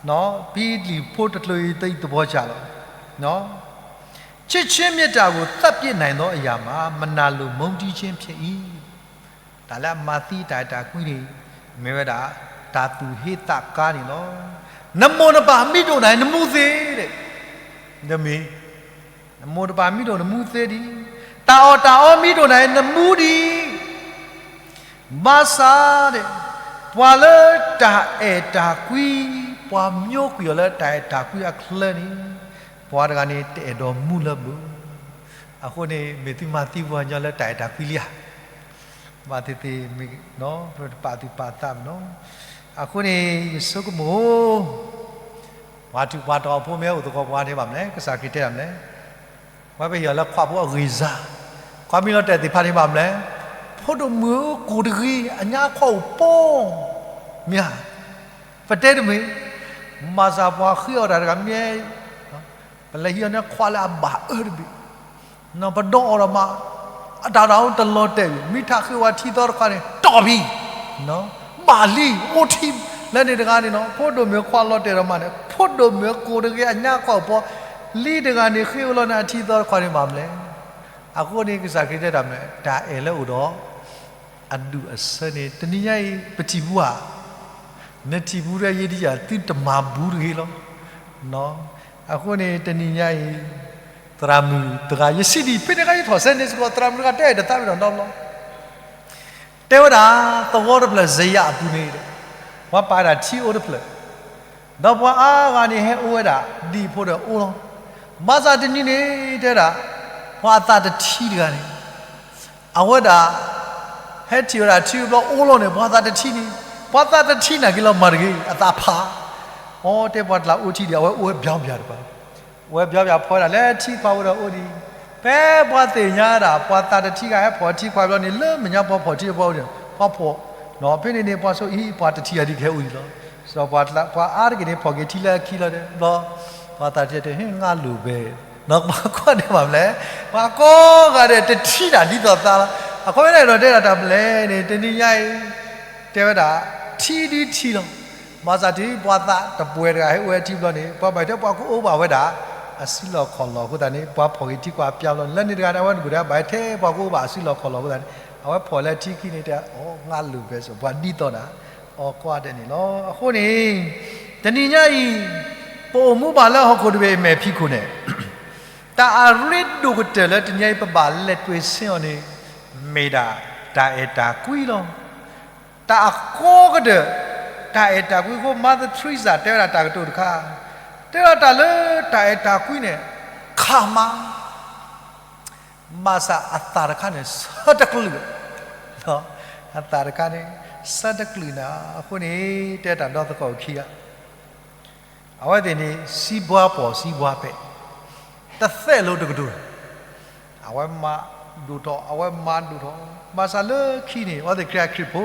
ဖဲလံာ်ဖိတကျိၤအံၤသဘီစၢ်လီၤ, ချစ်ခြင်းမေတ္တာကို သတ်ပစ်နိုင်သောအရာမှာ မနာလိုမုန်းတီးခြင်းဖြစ်၏. တၢ်လၢအမၤသံတၢ်အဲၣ်တၢ်ကွံန့ၣ် မ့ၢ်ဝဲဒၣ် တၢ်သူၣ်ဟ့သးကါန့ၣ်လီၤ. နမိၢ်နပၢ်မံဒိၣ်နၤ နမူသ့, နမ့ၢ် နမိၢ်နပၢ်မံဒိၣ်နမူသ့ဒံး, တၢ်အီၣ်တၢ်အီမံဒိၣ်နၤ နမူဒံး, ဘၣ်ဆၣ်ဒဲး ပှၤလၢတၢ်အဲၣ်တၢ်ကွံ, ပှၤမျိုးကွံာ်အီၤလၢတၢ်အဲၣ်တၢ်ကွံအချၢန့ၣ် ပှၤတဂၤန့ၣ် တအဲၣ်ဒိးမူလၢၤဘၣ်. အဃိန့ၣ် မ့ၢ်သုမၤသံပှၤကညီလၢတၢ်အဲၣ်တၢ်ကွံလံဧါ, ဘၣ်သ့ၣ်သ့ၣ်မ့ၢ် ပတပာ်သူၣ်ပာ်သးမ့ၢ်နီၤ. အဃိန့ၣ် ယဆိကမိၣ် ပှၤထူးပှၤတီၤဖိမ့ၢ်အိၣ်သကိးပှၤန့ၣ်ဘၣ်မနုၤလဲၣ်, ကစၢ်ခရံာ်တဲဒၣ်မနုၤလဲၣ်, ပှၤပဟ့ၣ်အီၤလၢခွါဖိအဂ့ၢ်စၢ်, ခွါမံလီၤတဲာ်သ့ၣ်တဖၣ်န့ၣ်ဘၣ်မနုၤလဲၣ်, ဖိဒိၣ်မုၣ်ဧၢ ကိၢ်တဂ့ၤ အညါအခွီအိၣ်ပီ မ့ၢ်ဧါ, ပတဲတမ့ၢ်, မၤစၢ်ပှၤဃ့အီၣ်တၢ်တဂၤမ့ၢ် ပလဲၤဟံးအီၤန့ၣ်ခွါလၢအဘၣ်အၢတဘ့ၣ်, ပဒီအီၤဒီးမး, အတၢ်တၢ်အိၣ်တလီၤတဲာ်ဘၣ်, မ့ၢ်ထးဃ့ဝဲထံသီတခွါန့ၣ် တီၢ်ဖံး, ဘၣ်လံ အိၣ်ထံ, လၢန့ၣ်တဂၤန့ၣ်နီၤ ဖိဒိၣ်မုၣ်ခွါလီၤတဲာ်ဒီးမးန့ၣ် ဖိဒိၣ်မုၣ်ကိၢ်တဂ့ၤ အညါခွီအိၣ်ပီ, လံတဂၤန့ၣ်ဃ့ဝဲလီၤန့ၣ်အထံသီတခွါန့ၣ်ဘၣ်မနုၤလဲၣ်. အဃိန့ၣ် ကစၢ်ခရံာ်တဲတၢ်မနုၤလဲၣ်, တၢ်အဲၣ်လၢအိၣ်ဒီး အဒူၣ်အဆၢန့ၣ် တနံၤညါအံၤ ပထံၣ်ဘူးဧါ, နထံၣ်ဘူးဒီးယဲဒ်ယၤ သုတမၤဘူးတဂ့ၤလီၤ. အဃိန့ၣ် တနံၤညါအံၤ သရၣ်မုၣ်တဂၤ ယစံးဒ်အံၤ ဖဲန့ၣ်အခါ ယထီၣ်ဆၢန့ၣ်စ့ၢ်ကီး သရၣ်မုၣ်တဂၤတဲအံၤတသးမ့ၢ်ဒီးနီတဘျီ တဲဝဲဒၣ် သဝီတဖျၢၣ် စယၣ်အပူၤန့ၣ် ပှၤပာ်ဝဲဒၣ်ထံအိၣ်တဖျၢၣ်, ဒီးပှၤအါဂၤန့ၣ် ဟဲအိၣ်ဝဲဒၣ် ဒ်ဖိဒီးအိၣ်လီၤ. ဘၣ်ဆၣ်တနံၤန့ၣ် တဲဝဲဒၣ် ပှၤအသးတထံတဂၤန့ၣ် အဝဲဒၣ် ဟဲထံၣ်ဝဲဒၣ်ထံတဘျီအိၣ်လီၤန့ၣ် ပှၤသးတထံန့ၣ်, ပှၤသးတထံနာ်က့ၤလီၤမၤတဂ့ၤ အသးဖး, အိ တဲပှၤတလးအိၣ်ထံဒံး အဝဲအိၣ်ဝဲဘျီဘျီတပၤ, အိၣ်ဝဲဘျီဘျီ ဖီဝဲဒၣ်လၢထံခွါဝဲဒီးအိၣ်ဒံး, ဖဲပှၤသ့ၣ်ညါဒၣ် ပှၤသးတထံဂၤဟဲဖီၣ်ထံခွါဘျီန့ၣ် လၢမဲာ်ညါပှၤဖီၣ်ထံပှၤအိၣ်ဒံး ပှၤဖီၣ်, ဖဲန့ၣ်န့ၣ် ပှၤဆိအံၤ ပှၤတထံဂၤဒ်ကဟဲအိၣ်ဒံးလီၤ. ပှၤအါတက့ၢ်န့ၣ် ဖီၣ်က့ၤထံလၢအခံလီၤဒီး ဘျီ ပှၤသးတထံတဲ ဟ့ၣ် ငါလိာ်ဘဲ ပှၤကိးဂၤဒဲးဘၣ်မနုၤလဲၣ်, ပှၤကိးဂၤဒဲးတထံဒၣ်ဒ်သိးသးလီၤ. အဃိဖဲန့ၣ်ဒီးတဲဒၣ်တၢ်မနုၤလဲၣ်န့ၣ် တနံၤညါအံၤ တဲဝဲဒၣ် ထံဒ်ထံလီၤ. ဘၣ်ဆၣ်တုၤပှၤသးတပှဲၤတဂၤဟဲအိၣ်ဝဲထံဘျီန့ၣ် ပှၤဘၣ်ထဲပှၤကအိၣ်ဘၣ်ဝဲဒၣ် အစုလီၢ်ခီၣ်လီၢ်အဃိသတးန့ၣ် ပှၤဖီၣ်က့ၤထံခွါပျါဘျီန့ၣ် လၢန့ၣ်တဂၤန့ၣ် အဝဲတဂၤဘၣ်ထဲပှၤကအိၣ်ဘၣ်အစုလီၢ်ခီၣ်လီၢ်အဃိသတးန့ၣ် အဝဲဖီၣ်လၢထံခံန့ၣ်တဲ အိ ငါလိာ်ဘဲ ပှၤဒ်သိးဒၣ် အိ ကိးဂၤဒဲးန့ၣ်လီၤ. အဃိန့ၣ် တနံၤညါအံၤ ပအိၣ်မူဘၣ်လၢဟီၣ်ခိၣ်တဘ့ၣ်အမဲာ်ဖံးခိၣ်န့ၣ် တၢ်အရ့ဒိၣ်ကတၢၢ်လၢတနံၤညါအံၤ ပဘၣ်လဲၤတွဲဆင်းအီၤန့ၣ် မ့ၢ်ဒၣ်တၢ်အဲၣ်တၢ်ကွံလီၤ. တၢ်အကီကတၢၢ် တၢ်အဲၣ်တၢ်ကွံအဃိ Mother Teresa တဲဝဲဒၣ်တၢ်ကတိၤတခါ, တဲဝဲဒၣ်တၢ်လၢတၢ်အဲၣ်တၢ်ကွံန့ၣ် ခးမး ဘၣ်ဆၣ်အသးတခါန့ၣ် ဆၢတကလုာ်, အသးတခါန့ၣ် ဆၢတကလုာ်နၤ. အဃိန့ၣ် တဲတၢ်ဒီသကိးခံဂၤ, အဝဲသ့ၣ်န့ၣ် စံးဘှါပိာ်စံးဘှါပဲာ်, တသဲးလိာ်တကတိၤ, အဝဲမၤဒိၣ်ထီၣ် အဝဲမၤဒိၣ်ထီၣ်, ဘၣ်ဆၣ်လၢခံန့ၣ် အဝဲသ့ၣ်ခရံာ်ခရံာ်ဖိ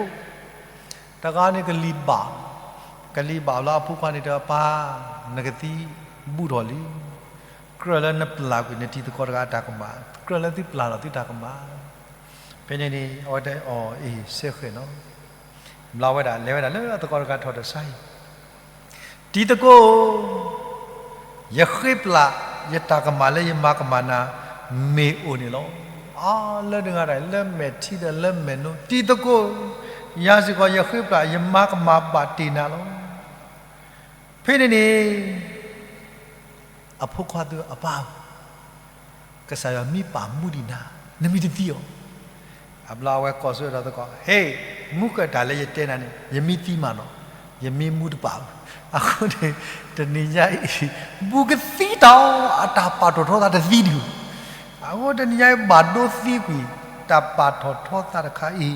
တဂၤန့ၣ်ကလံၤဘၣ်, ကလံၤဘၣ်လၢအဖိခွါန့ၣ်တဲ ပၢ်, နကသံဘူးထီၣ်လံ, ကြၢးလၢနပျၢ်ကွံာ်နတံၤသကိးတဂၤအတၢ်ကမၣ်, ကြၢးလၢသုပျၢ်ထီၣ်သုတၢ်ကမၣ်. ဖဲန့ၣ်န့ၣ် အဝဲတဲအီၤ အ့ၣ် စဲဃဲၤနီၤ. ဘျီဝဲဒၣ် လဲၤဝဲဒၣ်လၢအသကိးတဂၤထီၣ်တၢ်ဆါဟံၣ်, တံၤသကိးဧၢ, ယဃ့ပျၢ်ယတၢ်ကမၣ်လၢယမၤကမၣ်နၤ မ့ၢ်အိၣ်န့ၣ်လီၤ. အါ လၢတဂၤတဂၤ လၢမဲာ်ထံဒီးလၢမဲာ်နိ, တံၤသကိးဧၢ, ယၤစ့ၢ်ကီးယဃ့ပျၢ်ယမၤကမၣ်ဘၣ်တ့ၢ်နၤလီၤ. ဖဲန့ၣ်န့ၣ် အဖိခွါသံကွၢ် အပၢ်ဧၢ, ကစၢ်ယွၤမ့ၢ်ပာ်မူဒံးနၤ နမ့ၢ်တသံအီၤ. အဘျီအဝဲကိးဆၢဒီးသကိး, ဟ့ၣ်, မူဃဲၤတၢ်လၢယတဲနၤန့ၣ် ယမ့ၢ်သံမးနီၤ, ယမ့ၢ်မူတပာ်ဘၣ်. အဃိန့ၣ် တနံၤညါအံၤ ဘူးကသံတၢ်အီၤ အတၢ်ပာ်ထီၣ်ထီသးတသံဒံးဘၣ်. အဃိတနံၤညါအံၤ ဘၣ်ဒိသံကွံာ် တၢ်ပာ်ထီၣ်ထီသးတခါအံၤ,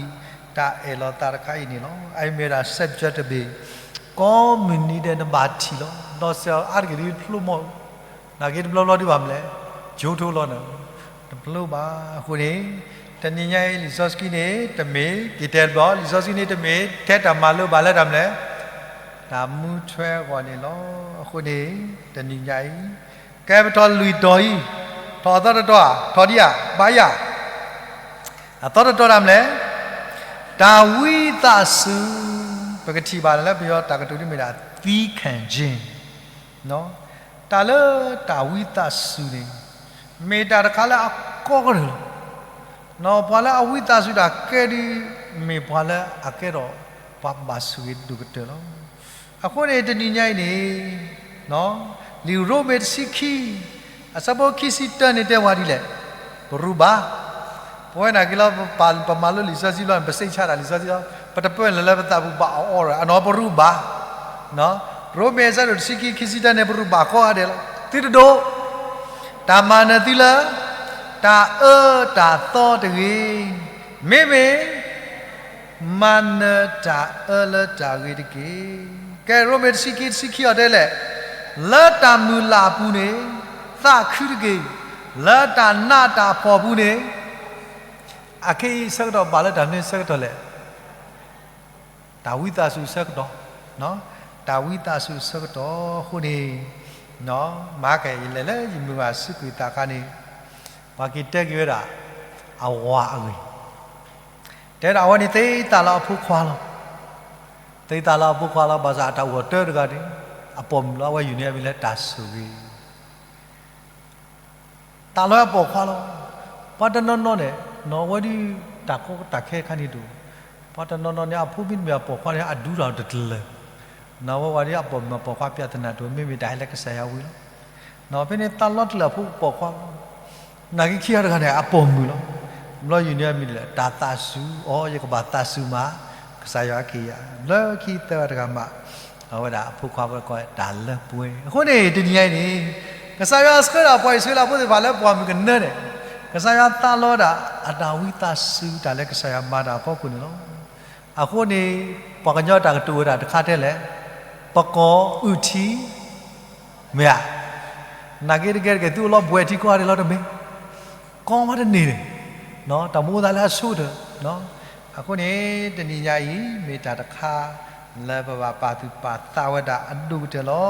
တၢ်အဲၣ်လီၤသးတခါအံၤန့ၣ်လီၤ. အအံၤမ့ၢ်ဝဲဒၣ် စဲးပၠၢတဘ့ၣ်, ကိးမုၢ်နံၤဒဲးနဘၣ်ထံၣ်လီၤ. ဒီးစဲးအါတက့ၢ်ဒ်တဖျိမီၢ်, နာ်က့တဘျီဘျီဒံးဘၣ်မလဲၣ်, ကၠိထိလီၤနၤ, တဖျိဘၣ်. အဃိန့ၣ် တနံၤညါအံၤ လံာ်စီဆှံန့ၣ် တမ့ၢ်က့ၤတဲတဘျီ, လံာ်စီဆှံန့ၣ် တမ့ၢ်ထဲတၢ်မၤလိဘၣ်လၢတၢ်မလဲၣ်, တၢ်မူထွဲအဂီၢ်န့ၣ်လီၤ. အဃိန့ၣ် တနံၤညါအံၤ ကဲပထီၣ်လွံၢ်တီၤအံၤ, ထီၣ်အသီတတီၤဧါ, ထီၣ်ဒံးဧါ, ဘၣ်ယၤ, အသီတတီၤတၢ်မလဲၣ်, တၢ်ဝံသးစူၤ, ပကထံၣ်ဘၣ်လၢပယီၤတၢ်ကတိၤဒ်မ့ၢ်ဒၣ် သံခၣ်ကၠ့, တၢ်လၢတၢ်ဝံသးစူၤန့ၣ် မ့ၢ်တၢ်တခါလၢအကီကတၢၢ်လီၤ. ပှၤလၢအဝံသးစူၤတၢ်ကဲဒ် မ့ၢ်ပှၤလၢအကဲထီၣ်ပှၤဘၣ်ဆိၣ်ဂ့ၤဒိၣ်ကတၢၢ်လီၤ. အဃိန့ၣ် တနံၤညါအံၤန့ၣ် လံာ်ရိမ့ၤတဆံခံ အဆၢဖိခံဆံတၢန့ၣ်တဲဝဲဒ်လဲၣ်, ပရူးဘၣ်. ပဝဲနာ်က့ၤလီၤ ပမၤလိလံာ်စီဆှံလီၤန့ၣ် ပစိတ်ချတၢ်လံာ်စီဆှံလီၤ, ပတပၢၢ်လၢၤလၢပသးပူၤဘၣ်အီၤအီၤဒီး အနီၢ်ပရူးဘၣ်. ရိမ့ၤအဆၢဒိၣ်တဆံခံ ခံဆံတၢန့ၣ် ပရူးဘၣ်ကိးဂၤဒဲးလီၤ. သုတဒိး တၢ်မၤနၢၤသုလၢ တၢ်အၢတၢ်သီတဂ့ၤ, မ့မ့ၢ် မၤနၢၤတၢ်အၢလၢတၢ်ဂ့ၤတက့ၢ်. ကဲ ရိမ့ၤတဆံခံ တဆံခံအီၤတဲလဲၣ်, လၢတၢ်မုၢ်လၢ်အပူၤန့ၣ် သးခုတက့ၢ်, လၢတၢ်နးတၢ်ဖှီၣ်အပူၤန့ၣ်, အခဲအံၤဆၢကတီၢ်ဘၣ်လၢတၢ်မနုၤဆၢကတီၢ်လဲၣ်, တၢ်ဝံသးစူၤဆၢကတီၢ်, တၢ်ဝံသးစူၤဆၢကတီၢ်အဃိန့ၣ်, မဟါကယလဲၤလၢယမုၢ်ဂၤစုကွံာ်သးခါန့ၣ်, ပှၤက့ၤတဲက့ၤဝဲဒၣ် အဝၤအဂ့ၢ်, တဲဒၣ်အဝဲန့ၣ်သ့သးလၢအဖိခွါလီၤ. သ့သးလၢအဖိခွါလီၤ ဘၣ်ဆၣ်အတၢ်အိၣ်အတၢတဂၤန့ၣ် အပိာ်မုၣ်လီၤ. အဝဲယူၤန့ၢ်အမံၤလၢတၢ်ဆိၣ်ဂ့ၤ သးလၢအပိာ်ခွါလီၤ. ပှၤတနီၤနီၤန့ၣ် နီၢ်ဝဲဒၣ်တၢ်ကီတၢ်ခဲခါန့ၣ်တအိၣ်, ပှၤတနီၤနီၤန့ၣ် အဖိမ့တမ့ၢ်အပိာ်ခွါန့ၣ် အဒူတၢ်တလၢာ်, နီၢ်ဝဲဝဲဒၣ်အပိာ်မုၣ်အပိာ်ခွါ ပြဿနာ တအိၣ် မ့မ့ၢ်တၢ်ဟဲလၢကစၢ်ယွၤဝံၤလီၤ. ဖဲန့ၣ်သးလီၤတလၢာ်အဖိပိာ်ခွါလီၤ. နာ်က့ခံဂၤတဂၤန့ၣ် အပိာ်မုၣ်လီၤ. ဘျီယူၤန့ၢ်အမံၤလၢ တၢ်သးစူၤ, အိ ယကဘၣ်သးစူၤမး, ကစၢ်ယွၤက့ၤယၤ, ဘျီခံသၢဂၤတဂၤမး, အဝဲဒၣ်အဖိခွါဖိကိးတၢ်လၢပှဲၤ. အဃိန့ၣ် တနံၤညါအံၤန့ၣ် ကစၢ်ယွၤဆှၢဒၣ်ပှၤအံၣ်စရ့လးဖိသ့ၣ်တဖၣ်လၢပှၢ်မုၢ်ကနၢန့ၣ်, ကစၢ်ယွၤသးလီၤဒၣ် အတၢ်ဝံသးစူၤတၢ်လၢကစၢ်ယွၤမၤတၢ်အဖီခိၣ်န့ၣ်လီၤ. အဃိန့ၣ် ပှၤကညီတၢ်ကတိၤဝဲဒၣ်တခါတဲလဲၣ်, ပကိးအုၣ်ထံ မ့ၢ်ဧါ, နာ်က့တကဲတကဲ သုအိၣ်လီၤဘှဲးထံကိးဂၤဒဲးလီၤတမ့ၢ်, ကိးမးတန့ၢ်န့ၣ်, တၢ်မ့ၢ်အိၣ်သးလၢအဆိကတၢၢ်. အဃိန့ၣ် တနံၤညါအံၤ မ့ၢ်တၢ်တခါ လၢပဘၣ်ပာ်သူၣ်ပာ်သးဝဲဒၣ်အဒိၣ်ကတၢၢ်လီၤ.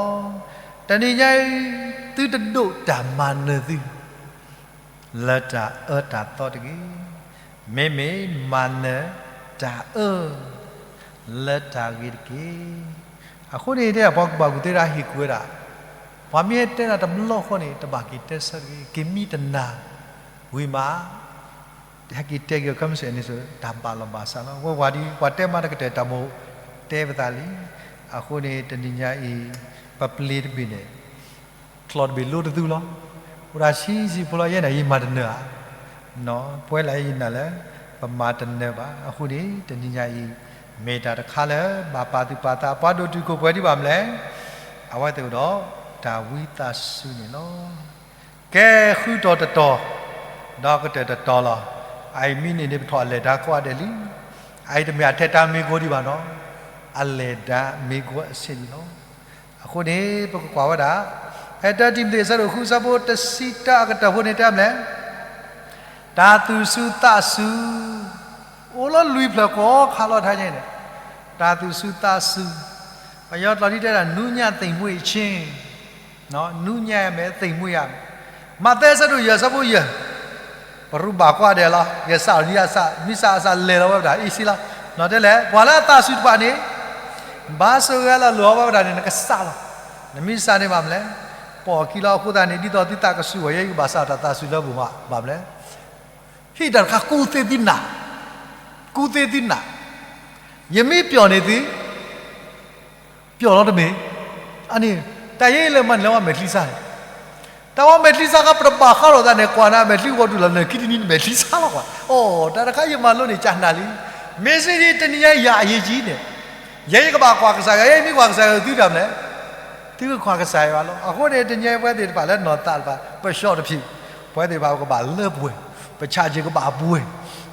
တနံၤညါအံၤ သုတဒိးတၢ်မၤနၢၤသု လၢတၢ်အၢတၢ်သီတဂ့ၤ, မ့မ့ၢ်မၤနၢၤတၢ်အၢ လၢတၢ်ဂ့ၤတက့ၢ်. အဃိန့ၣ် တဲဒၣ်ပှၤကူၣ်ဘၣ်ကူၣ်သ့ဒၣ်ဟ့ၣ်ကူၣ်ဝဲဒၣ်, ပှၤမ့ၢ်ဟဲတဲဒၣ်တဘျီဃီန့ၣ် တဘၣ်က့ၤတဲဆၢတဂ့ၤ, က့ၤမံတနၤဝံၤမး ဟဲက့ၤတဲက့ၤအီၤခဲမုၢ်ဆ့ၣ်န့ၣ် တၢ်ဘၣ်လီၤဘၣ်စးလီၤ. ဝဲဝၤဒ် ပှၤတဲမးတကတၢၢ် တၢ်မိၣ်တဲပသးလံ. အဃိန့ၣ် တနံၤညါအံၤ ပပျ့ၤတဘ့ၣ်န့ၣ် ချီၣ်တဘ့ၣ်လိတသူလီၤ. အိၣ်ဒၣ်ဆံးဆံးဖိလီၤ ယဲန့ၣ် ယမၤတနၢၤဧါ. ပှဲၤလၢယနာ်လၢ ပမၤတနၢၤဘၣ်. အဃိန့ၣ် တနံၤညါအံၤ မ့ၢ်တၢ်တခါလၢ ဘၣ်ပာ်သူၣ်ပာ်သး ပှၤဒိၣ်တုာ်ခိၣ်ပှဲၤဒံးဘၣ်မလဲၣ်. အဝဲသ့ၣ်အိၣ်ဒီး တၢ်ဝံသးစူၤန့ၣ်လီၤ. ကဲဃုတီၢ်တတီၢ်, ဒီးကတၢၢ်တတီၤလီၤ. အအံၤမ့ၢ်န့ၣ်န့ၣ် ပထီၣ်အလဲၤတၢ်ကိးဂၤဒဲးလံ. အအံၤတမ့ၢ်အထဲတၢ်မ့ၢ်ကိးဒံးဘၣ်နီၤ, အလဲၤတၢ်မ့ၢ်ကိးအဆ့ၣ်န့ၣ်လီၤ. အဃိန့ၣ် ပကကွၢ်ဝဲဒၣ် ဖဲတၢတံၤမသ့း အဆၢဒိၣ်ဃု အဆၢဖိတဆံတၢ အကတၢၢ်ဖိန့ၣ် တဲမလဲၣ်, တၢ်သူၣ်စူၤသးစူၤ အိၣ်လီၤလွံၢ်ဖျၢၣ်ကိးခါလီၤ ထဲန့ၣ်န့ၣ်, တၢ်သူၣ်စူၤသးစူၤ, ပယီၤကျိာ်ဒ်တဲဒၣ် နူးညံ့သိမ်မွေ့ခြင်း, နူးညံ့မယ် သိမ်မွေ့ရမယ်. မးသဲ အဆၢဒိၣ်ယဲၢ် အဆၢဖိယဲၢ်, ပရူးဘၣ်ကိးဂၤဒဲးလီၤ. ယဲၢ်စးအီၤ နံၣ်အစး မ့ၢ်စးအစးလဲၤလီၤဝဲဒၣ် အ့ၣ်စ့လီၤ. တဲလဲၣ် ပှၤလၢအသးစူၤတဖၣ်န့ၣ် ဘၣ်ဆိၣ်ဂ့ၤလီၤလိာ်အီၤဝဲဒၣ်န့ၣ် နကစၢ်လီၤ. နမ့ၢ်စးန့ၣ်ဘၣ်မလဲၣ်, ပိာ်အခံလီၤ. အဃိသတးန့ၣ် ဒ်သိးသုသးကဆူၣ်ဝဲ ယဲယကဘၣ်စးတၢ်သးစူၤလၢပူၤမး ဘၣ်မလဲၣ်. ဟ့ၣ်တၢ်တခါ ကူးသ့သုနး, ကူးသ့သုနး, ယမ့ၢ်ပျီၢ်န့ၢ်သု ပျီၢ်လီၤတမ့ၢ်, အန့ၣ် တၢ်ယဲလၢမၤန့ၣ်လၢပှၤမဲာ်ချံစါန့ၣ်, တၢ်ဝဲမဲာ်ချံစါခါ ပတဘၣ်ဃးလိာ်သးန့ၣ် ကွၢ်နၤမဲာ်ချံဂီၤတုၤလီၤ နခံတနံၤနမဲာ်ချံစါလီၤကွၢ်. အိၣ် တၢ်တခါယမၤလိန့ၣ် ကနၣ်လံ. မ့ၢ်စ့ၢ်ကီးတနံၤညါယၤအရေးကြီးန့ၣ်, ယဲယကဘၣ်ကွၢ်ကစၢ်ယွၤ, ယဲမ့ၢ်ကွၢ်ကစၢ်ယွၤသုတၢ်မလဲၣ်, သုကကွၢ်ကစၢ်ယွၤလီၤ. အဃိန့ၣ် တနံၤညါပဝဲသ့ၣ်တဖၣ်လၢနီၢ်သးတဖၣ် ပ short တဖၣ်, ပဝဲသ့ၣ်တဖၣ်ပကဘၣ်လၢပှဲၤ, ပဆၣ်က့ၤကဘၣ်ပှဲၤ,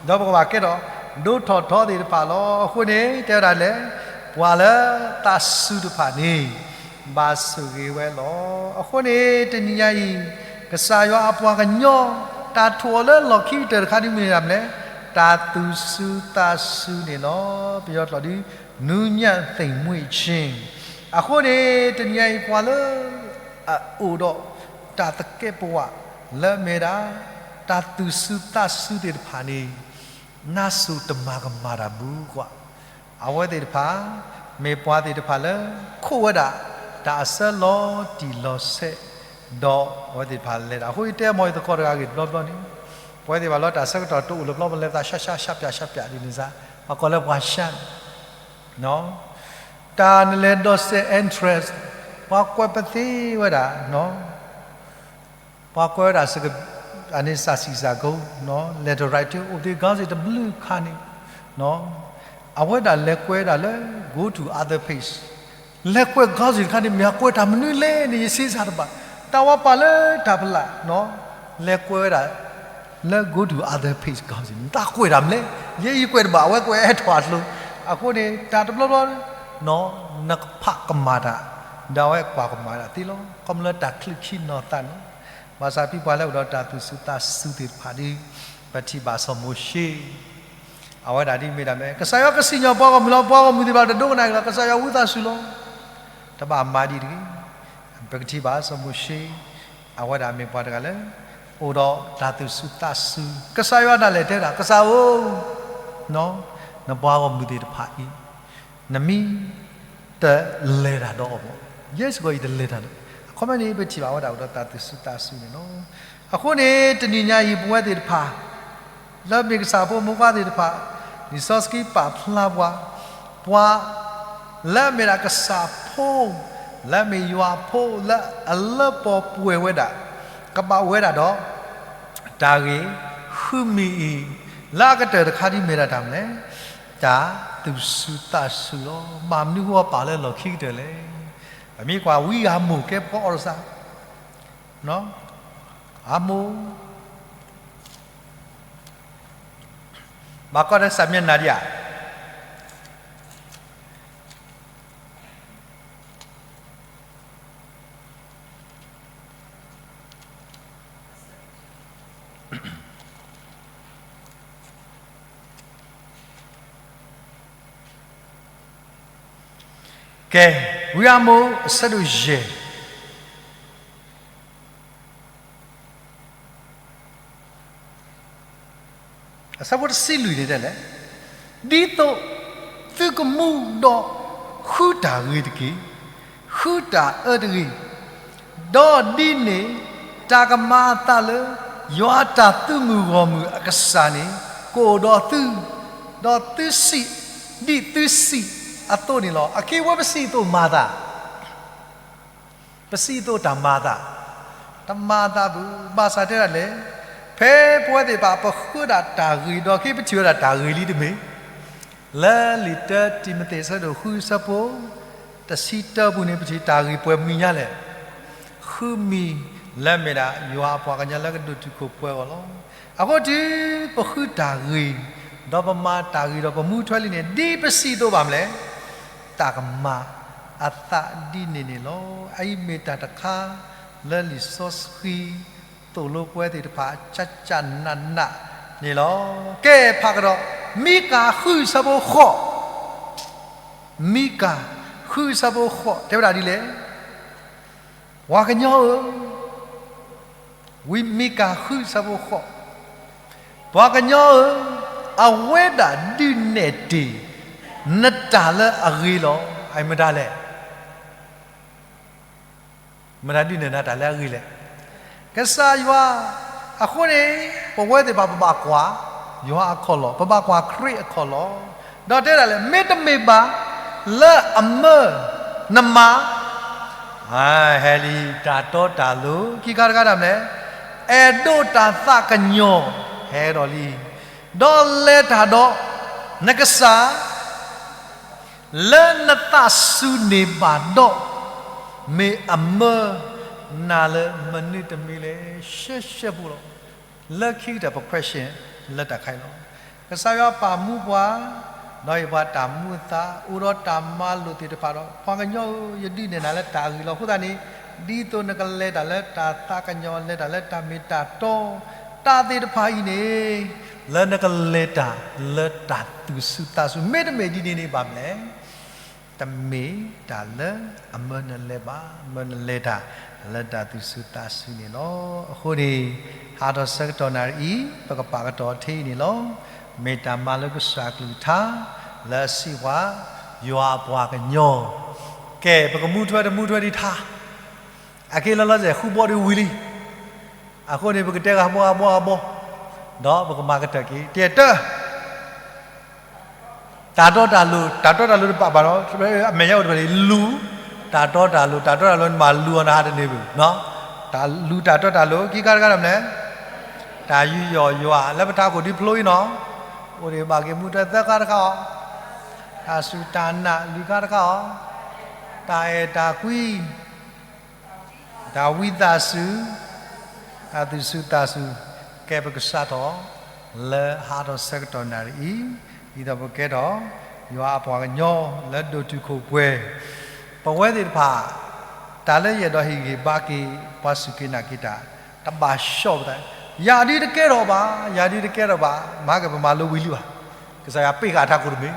ဒီးပကဘၣ်ကဲထီၣ် ဒိၣ်ထီၣ်ထီသ့ၣ်တဖၣ်လီၤ. အဃိန့ၣ် တဲဝဲဒၣ်လဲၣ်, ပှၤလၢသးစူၤတဖၣ်န့ၣ် ဘၣ်ဆိၣ်ဂ့ၤဝဲလီၤ. အဃိန့ၣ် တနံၤညါအံၤ ကစၢ်ယွၤအပှၤကညီ တၢ်ထိၣ်အီၤလၢလီၢ်ခံကတၢၢ်တခါဒ်မ့ၢ်ဒၣ်မလဲၣ်, တၢ်သူၣ်စူၤသးစူၤန့ၣ်လီၤ. ပယီၤကျိာ်ဒ် နူးညံ့သိမ်မွေ့ခြင်း. အဃိန့ၣ် တနံၤညါအံၤ ပှၤလၢအအိၣ်ဒီးတၢ်သကဲးပဝး လၢအမ့ၢ်ဒၣ် တၢ်သူၣ်စူၤသးစူၤသ့ၣ်တဖၣ်န့ၣ် နါစိၤတမၤကမၣ်တၢ်ဘၣ်ကွၢ်. အဝဲသ့ၣ်တဖၣ် မ့ၢ်ပှၤသ့ၣ်တဖၣ်လၢ ခိးဝဲဒၣ် တၢ်အဆၢလီၤတံၢ်လီၤဆဲး ဒီးအဝဲသ့ၣ်တဖၣ်လဲၤတၢ်. အဃိ ယတဲမ့ၢ်ယသကိးတဂၤဂ့ၢ်တဘျီဘျီန့ၣ်, ပဝဲသ့ၣ်တဖၣ်လၢတၢ်ဆၢကတီၢ်တအိၣ်လၢၤဘျီ ပလဲၤသးရှါရှါရှါပၠးရှါပၠးဒ်န့ၣ်စ့ၢ်, ပှၤကိးလၢပှၤရှါန့ၣ် တၢ်နလဲၤဒိးစဲး entrance ပှၤကွဲးပသ့ဝဲဒၣ်, ပှၤကွဲးဝဲဒၣ်စ့ၢ်ကီး အန့ၣ် စၢ်စံၣ်စၢ်ကိ, letter writing အိၣ်သ့ ခီစ့ၣ်တဘျုးခါန့ၣ်, အဝဲဒၣ်လဲၤကွဲးဒၣ်လၢ go to other page, လဲၤကွဲးခီစ့ၣ်တခါန့ၣ် မ့ၢ်အကွဲးတၢ်မနုၤလဲၣ်န့ၣ် ယစ့စ့ၢ်တဘၣ်, တၢ်ဝဲပာ်လၢတၢ်ဖျါ လဲၤကွဲးဝဲဒၣ် လၢ go to other page ခီစ့ၣ် နတၢ်ကွဲးတၢ်မနုၤလဲၣ်, ယဲယကွဲးတဘၣ် အဝဲကွဲးအဲၣ်ထီၣ်အကျိၤ, အဃိန့ၣ် တၢ်တဘျီဘျီ နကဖးကမၣ်တၢ်, ဒီးအဝဲကွၢ်ကမၣ်ဒၣ်သ့လီၤ. ခီဖျိလၢတၢ်ချုးခံနီၤသးန့ၣ်, ဘၣ်ဆၣ်ဖဲပှၤလၢအိၣ်ဒီးတၢ်သူၣ်စူၤသးစူၤသ့ၣ်တဖၣ်ဒီး ပထံၣ်ဘၣ်စီၤမိၤၡ့ အဝဲဒၣ်ဒ်မ့ၢ်ဒၣ်မ့ၢ် ကစၢ်ယွၤကစံၣ်ညီၣ်ပှၤဂီၢ်မုၢ်လီၤ. ပှၤဂီၢ်မုၢ်သ့ၣ်တဖၣ်တဒိကနၣ်အီၤလီၤ. ကစၢ်ယွၤဝံသးစူၤလီၤ, တဘၣ်မၤဒ်တဂ့ၤ. ပကထံၣ်ဘၣ်စီၤမိၤၡ့ အဝဲဒၣ်မ့ၢ်ပှၤတဂၤလၢ အိၣ်ဒီးတၢ်သူၣ်စူၤသးစူၤ, ကစၢ်ယွၤဒၣ်လဲာ်တဲဝဲဒၣ် ကစၢ်ဧၢ, နပှၤဂီၢ်မုၢ်သ့ၣ်တဖၣ်အံၤ နမ့ၢ်တလဲၤတၢ်ဒီးအီၤဘၣ်, ယဲစ့ၢ်ကီးယတလဲၤတၢ်ဒီး, အခီပညီန့ၣ် ပထံၣ်ဘၣ်ဝဲဒၣ်အိၣ်ဒီးတၢ်သူၣ်စူၤသးစူၤန့ၣ်လီၤ. အဃိန့ၣ် တနံၤညါအံၤ ပဝဲသ့ၣ်တဖၣ် လၢမ့ၢ်ကစၢ်ဖိမုၣ်ခွါသ့ၣ်တဖၣ်, လံာ်စီဆှံပာ်ဖျါပှၤ, ပှၤလၢအမ့ၢ်ဒၣ်ကစၢ်ဖိ, လၢအမ့ၢ်ယွၤဖိလၢအလၢပှဲၤဝဲဒၣ်, ကဘၣ်ဝဲဒၣ်ဒီး တၢ်ဂ့ၢ်ဃုမံၤအံၤ, လၢအကတၢၢ်တခါဒ်မ့ၢ်ဒၣ်တၢ်မနုၤလဲၣ်, တၢ်သူၣ်စူၤသးစူၤလီၤ. ဘၣ်မနုၤဃိပာ်လၢလီၢ်ခံကတၢၢ်လဲၣ်. ပမ့ၢ်ကွၢ်ဝံအၤမိၣ် ကဲပှၤအီၣ်တၢ်စၢ်, အၤမိၣ် ဘၣ်ကွၢ်တၢ်စၢ်မ့ၢ်နၤဒံးဧါ. ကဲ, ဝံအၤမိၣ် အဆၢဒိၣ်ယဲၢ် အဆၢဖိတဆံလွံၢ်န့ၣ်တဲလဲၣ်, ဒ်သိးသုကမူဒီးဃုတၢ်ဂ့ၤတက့ၢ်, ဃုတၢ်အၢတဂ့ၤ, ဒီးဒ်န့ၣ် တၢ်ကမၤအသးလၢ ယွၤတၢ်သူၣ်မုၢ်ဂီၢ်မုၢ်အကစၢ်န့ၣ် ကအိၣ်ဒီးသု, ဒီးသုစံးဒ်သုစံးအသိးန့ၣ်လီၤ. အခဲအံၤဝဲပစံးအသိးမၤသး ပစံးအသိးတၢ်မၤအသး, တမၤအသးဘၣ်. ဘၣ်ဆၣ်တဲဒၣ်လဲၣ်, ဖဲပဝဲသ့ၣ်တဖၣ် ပဃုဒၣ်တၢ်ဂ့ၤဒီး ခဲအံၤပထံၣ်ဝဲဒၣ်တၢ်ဂ့ၤလံတမ့ၢ်, လၢလံာ်တၢတံၤမသ့း အဆၢဒိၣ်ဃု အဆၢဖိတဆံတၢပူၤန့ၣ် ပထံၣ်တၢ်ဂ့ၤပှဲၤမံၤညါလဲၣ်. ဃုမံၤ လၢမ့ၢ်ဒၣ်ယွၤအပှၤကညီလၢကဒိၣ်တုာ်ခိၣ်ပှဲၤအဂီၢ်လီၤ. အဃိတုၤပဃုတၢ်ဂ့ၤ, ဒီးပမၤတၢ်ဂ့ၤဒီးပမူထွဲလံန့ၣ် ဒ်ပစံးအသိးဘၣ်မလဲၣ်. တၢ်ကမၤအသးဒ်န့ၣ်န့ၣ်လီၤ. အအံၤမ့ၢ်တၢ်တခါလၢလံာ်စီဆှံသိၣ်လိပဝဲသ့ၣ်တဖၣ် ကၢ်ကၢ်နးနးန့ၣ်လီၤ. ကဲဖးကဒီး, မံကၤဃုဆၢဖိဃိး, မံကၤဃုဆၢဖိဃိး တဲဝဲဒၣ်ဒ်လဲၣ်. ပှၤကညီဧၢ, ဝံမံကၤဃုဆၢဖိဃိး, ပှၤကညီဧၢ, အဝဲဒၣ်ဒုးနဲၣ်တ့ၢ်နတၢ်လၢအဂ့ၤလီၤ. အမတၤလဲၣ်, မတၤဒုးနဲၣ်နၤတၢ်လၢအဂ့ၤလဲၣ်. ကစၢ်ယွၤ. အဃိန့ၣ် ပဝဲသ့ၣ်တဖၣ်ပဘၣ်ကွၢ် ယွၤအခီၣ်လီၢ်, ပဘၣ်ကွၢ်ခရံာ်အခီၣ်လီၢ်, ဒီးတဲဒၣ်လဲၣ် မ့တမ့ၢ်ဘၣ်လၢအမၢနမၤ ဟဲလံတၢ်တီတၢ်လိၤ ခံခါတခါတၢ်မနုၤလဲၣ်, အဲၣ်ဒိးတၢ်သးကညီၤ ဟဲဒီးလံ, ဒီးလဲၤတၢ်ဒီးနကစၢ် လၢနသးစူၤန့ၢ်ဘၣ်ဒီး မ့ၢ်အမၢနၤလၢမနုၤတမံၤလဲၣ်. ရှဲရှဲဖိလီၤ. လၢခံကတၢၢ် ပ question လၢတၢ်ခါအံၤလီၤ. ကစၢ်ယွၤပာ်မူပှၤ ဒီးဟ့ၣ်ပှၤတၢ်မူအသး အိၣ်ဒီးတၢ်မၤလိာ်သ့ၣ်တဖၣ်ဒီး ပှၤကညီဧၢ, ယဒုးနဲၣ်နၤလၢတၢ်အဂ့ၤလီၤ. အဃိသတးန့ၣ် ဒ်သိးနကလဲၤတၢ်လၢတၢ်သးကညီၤ လဲၤတၢ်လၢတၢ်မ့ၢ်တၢ်တီ တၢ်သ့ၣ်တဖၣ်အံၤန့ၣ် လၢနကလဲၤတၢ်လၢတၢ်သူၣ်ဆူၣ်သးဆူၣ် မ့တမ့ၢ်ဒ်န့ၣ်န့ၣ်ဘၣ်မနုၤလဲၣ်. တမ့ၢ်တၢ်လၢအမၢနလဲၤဘၣ်, မၢနလဲၤတၢ်လၢတၢ်သူၣ်ဆူၣ်သးဆူၣ်န့ၣ်လီၤ. အဃိန့ၣ် ဟးထီၣ်ဆၢကတီၢ်နၣ်ရံၣ်အံၤ ပကပာ်ကတီၢ်ထဲအံၤန့ၣ်လီၤ. မ့ၢ်တၢ်မၤလိကစၢ်အကလုၢ်ကထါ လၢအစံးပှၤ ယွၤအပှၤကညီ ကဲ ပကမူထွဲတမူထွဲဒံးထါ အက့လၢလီၤစဲၣ် ဃုဘီဒုးဝံၤလံ. အဃိန့ၣ် ပကတဲဂၤဘီဂၤဘီဂၤဘီ, ဒီးပကမၤကတၢၢ်က့ၤ တၢ်တၢၢ် တၢ်တီတၢ်လိၤ, တၢ်တီတၢ်လိၤတဘၣ်ဘၣ်ဒီး အမဲာ်ညါအိၣ်တဖၣ်န့ၣ် လူၤတၢ်တီတၢ်လိၤ, တၢ်တီတၢ်လိၤန့ၣ်မးလူၤအီၤနဟးတန့ၢ်ဘၣ်, တၢ်လူၤတၢ်တီတၢ်လိၤ ခံခါတခါတၢ်မနုၤလဲၣ်, တၢ်ယူးယီၣ်ယွၤလၢပထးခိၣ်ဒ်ဖျိအံၤနီၤ, အိၣ်ဒံးဘၣ်က့ၤမူထွဲသၢခါတခါအီၤ, တၢ်စူၢ်တၢ်နာ်လွံၢ်ခါတခါအီၤ, တၢ်အဲၣ်တၢ်ကွံ တၢ်ဝံသးစူၤ, တၢ်သူၣ်ဆူၣ်သးဆူၣ်, ကဲပကစးထီၣ် လၢဟးထီၣ်ဆၢကတီၢ်နၣ်ရံၣ်အံၤ, ဒ်သိးပကဲထီၣ် ယွၤအပှၤကညီလၢဒိၣ်တုာ်ခိၣ်ပှဲၤ, ပဝဲသ့ၣ်တဖၣ် တၢ်လၢယအဲၣ်ဒိးဟ့ၣ်ဂံၢ်ဘါက့ၤ ပှၤစူၢ်က့ၤနာ်က့ၤတၢ် တဘၣ်ဆီၣ်ပသး, ယၤဒုးတကဲထီၣ်ဘၣ်, ယၤဒုးတကဲထီၣ်ဘၣ်, မၤက့ၤပမၤလိဝံၤလံဘၣ်, ကစၢ်ယွၤပ့ၢ်ဃာ်ထးခိၣ်တမ့ၢ်,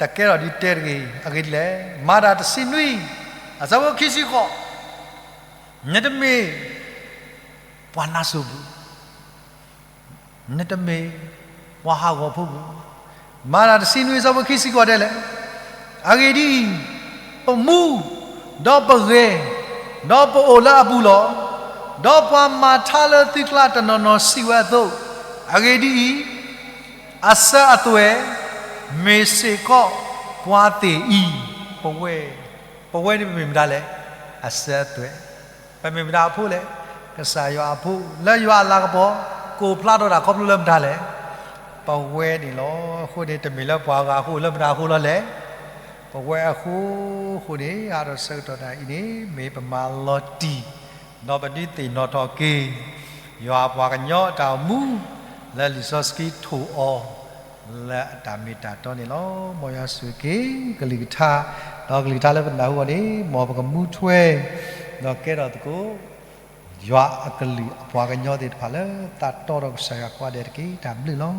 တကဲထီၣ်ဒ်တဲတဂ့ၤ, အဂ့ၢ်ဒ်လဲၣ်, မၤတၢ်တဆံနွံ အဆၢဖိခံဆံဃိး နတမ့ၢ်ပှၤနါစိၤဘၣ်, နတမ့ၢ်ပှၤဟးဂီၤဖိဘၣ်. မၤတၢ်တဆံနွံ အဆၢဖိခံဆံဃိးတဲလဲၣ်, အဂ့ၢ်ဒ်အံၤ, ပမူ, ဒီးပဂဲၤ, ဒီးပအိၣ်လၢအပူၤလီၤ. ဒီးပှၤမၤထါလၢသုကျါတနီၤနီၤစံးဝဲအသိး, အဂ့ၢ်ဒ်အံၤ, အစၢၤအသွဲၣ် မ့ၢ်စ့ၢ်ကီးပှၤသ့ၣ်အံၤ, ပဝဲ, ပဝဲန့ၣ်ပမ့ၢ်မတၤလဲၣ်, အစၢၤအသွဲၣ်, ပမ့ၢ်မတၤအဖိလဲၣ်, ကစၢ်ယွၤအဖိ, လၢယွၤအလၤကပီၤ ကိးဖျါထီၣ်တၢ်ခီဖျိလၢမတၤလဲၣ်, ပဝဲန့ၣ်လီၤ. အဃိန့ၣ် တမ့ၢ်လၢပှၤဂၤအဃိလၢမတၤအဃိလီၤလဲၣ်, ပဝဲအဃိ, အဃိန့ၣ် ဟးထီၣ်ဆၢကတီၢ်နၣ်ရံၣ်အံၤန့ၣ် မ့ၢ်ပမၤလီၤတံၢ် ဒီးပဒုးသ့ၣ်နီၣ်ထီၣ်က့ၤ ယွၤအပှၤကညီအတၢ်အိၣ်မူ လၢလံာ်စီဆှံထိၣ်အီၤ လၢအတၢ်မ့ၢ်တၢ်တီန့ၣ်လီၤ. မ်ယွၤဆိၣ်ဂ့ၤက့ၤကလုၢ်ကထါ, ဒီးကလုၢ်ကထါလၢပနၢ်ဟူအီၤန့ၣ် မ်ပကမူထွဲ ဒီးကဲထီၣ်သကိး ယွၤအကလုၢ်အပှၤကညီသ့ၣ်တဖၣ်လၢသးတီဒီးကစၢ်ယွၤကိးဂၤဒဲးတက့ၢ်. တၢ်ဘျုးလီၤ.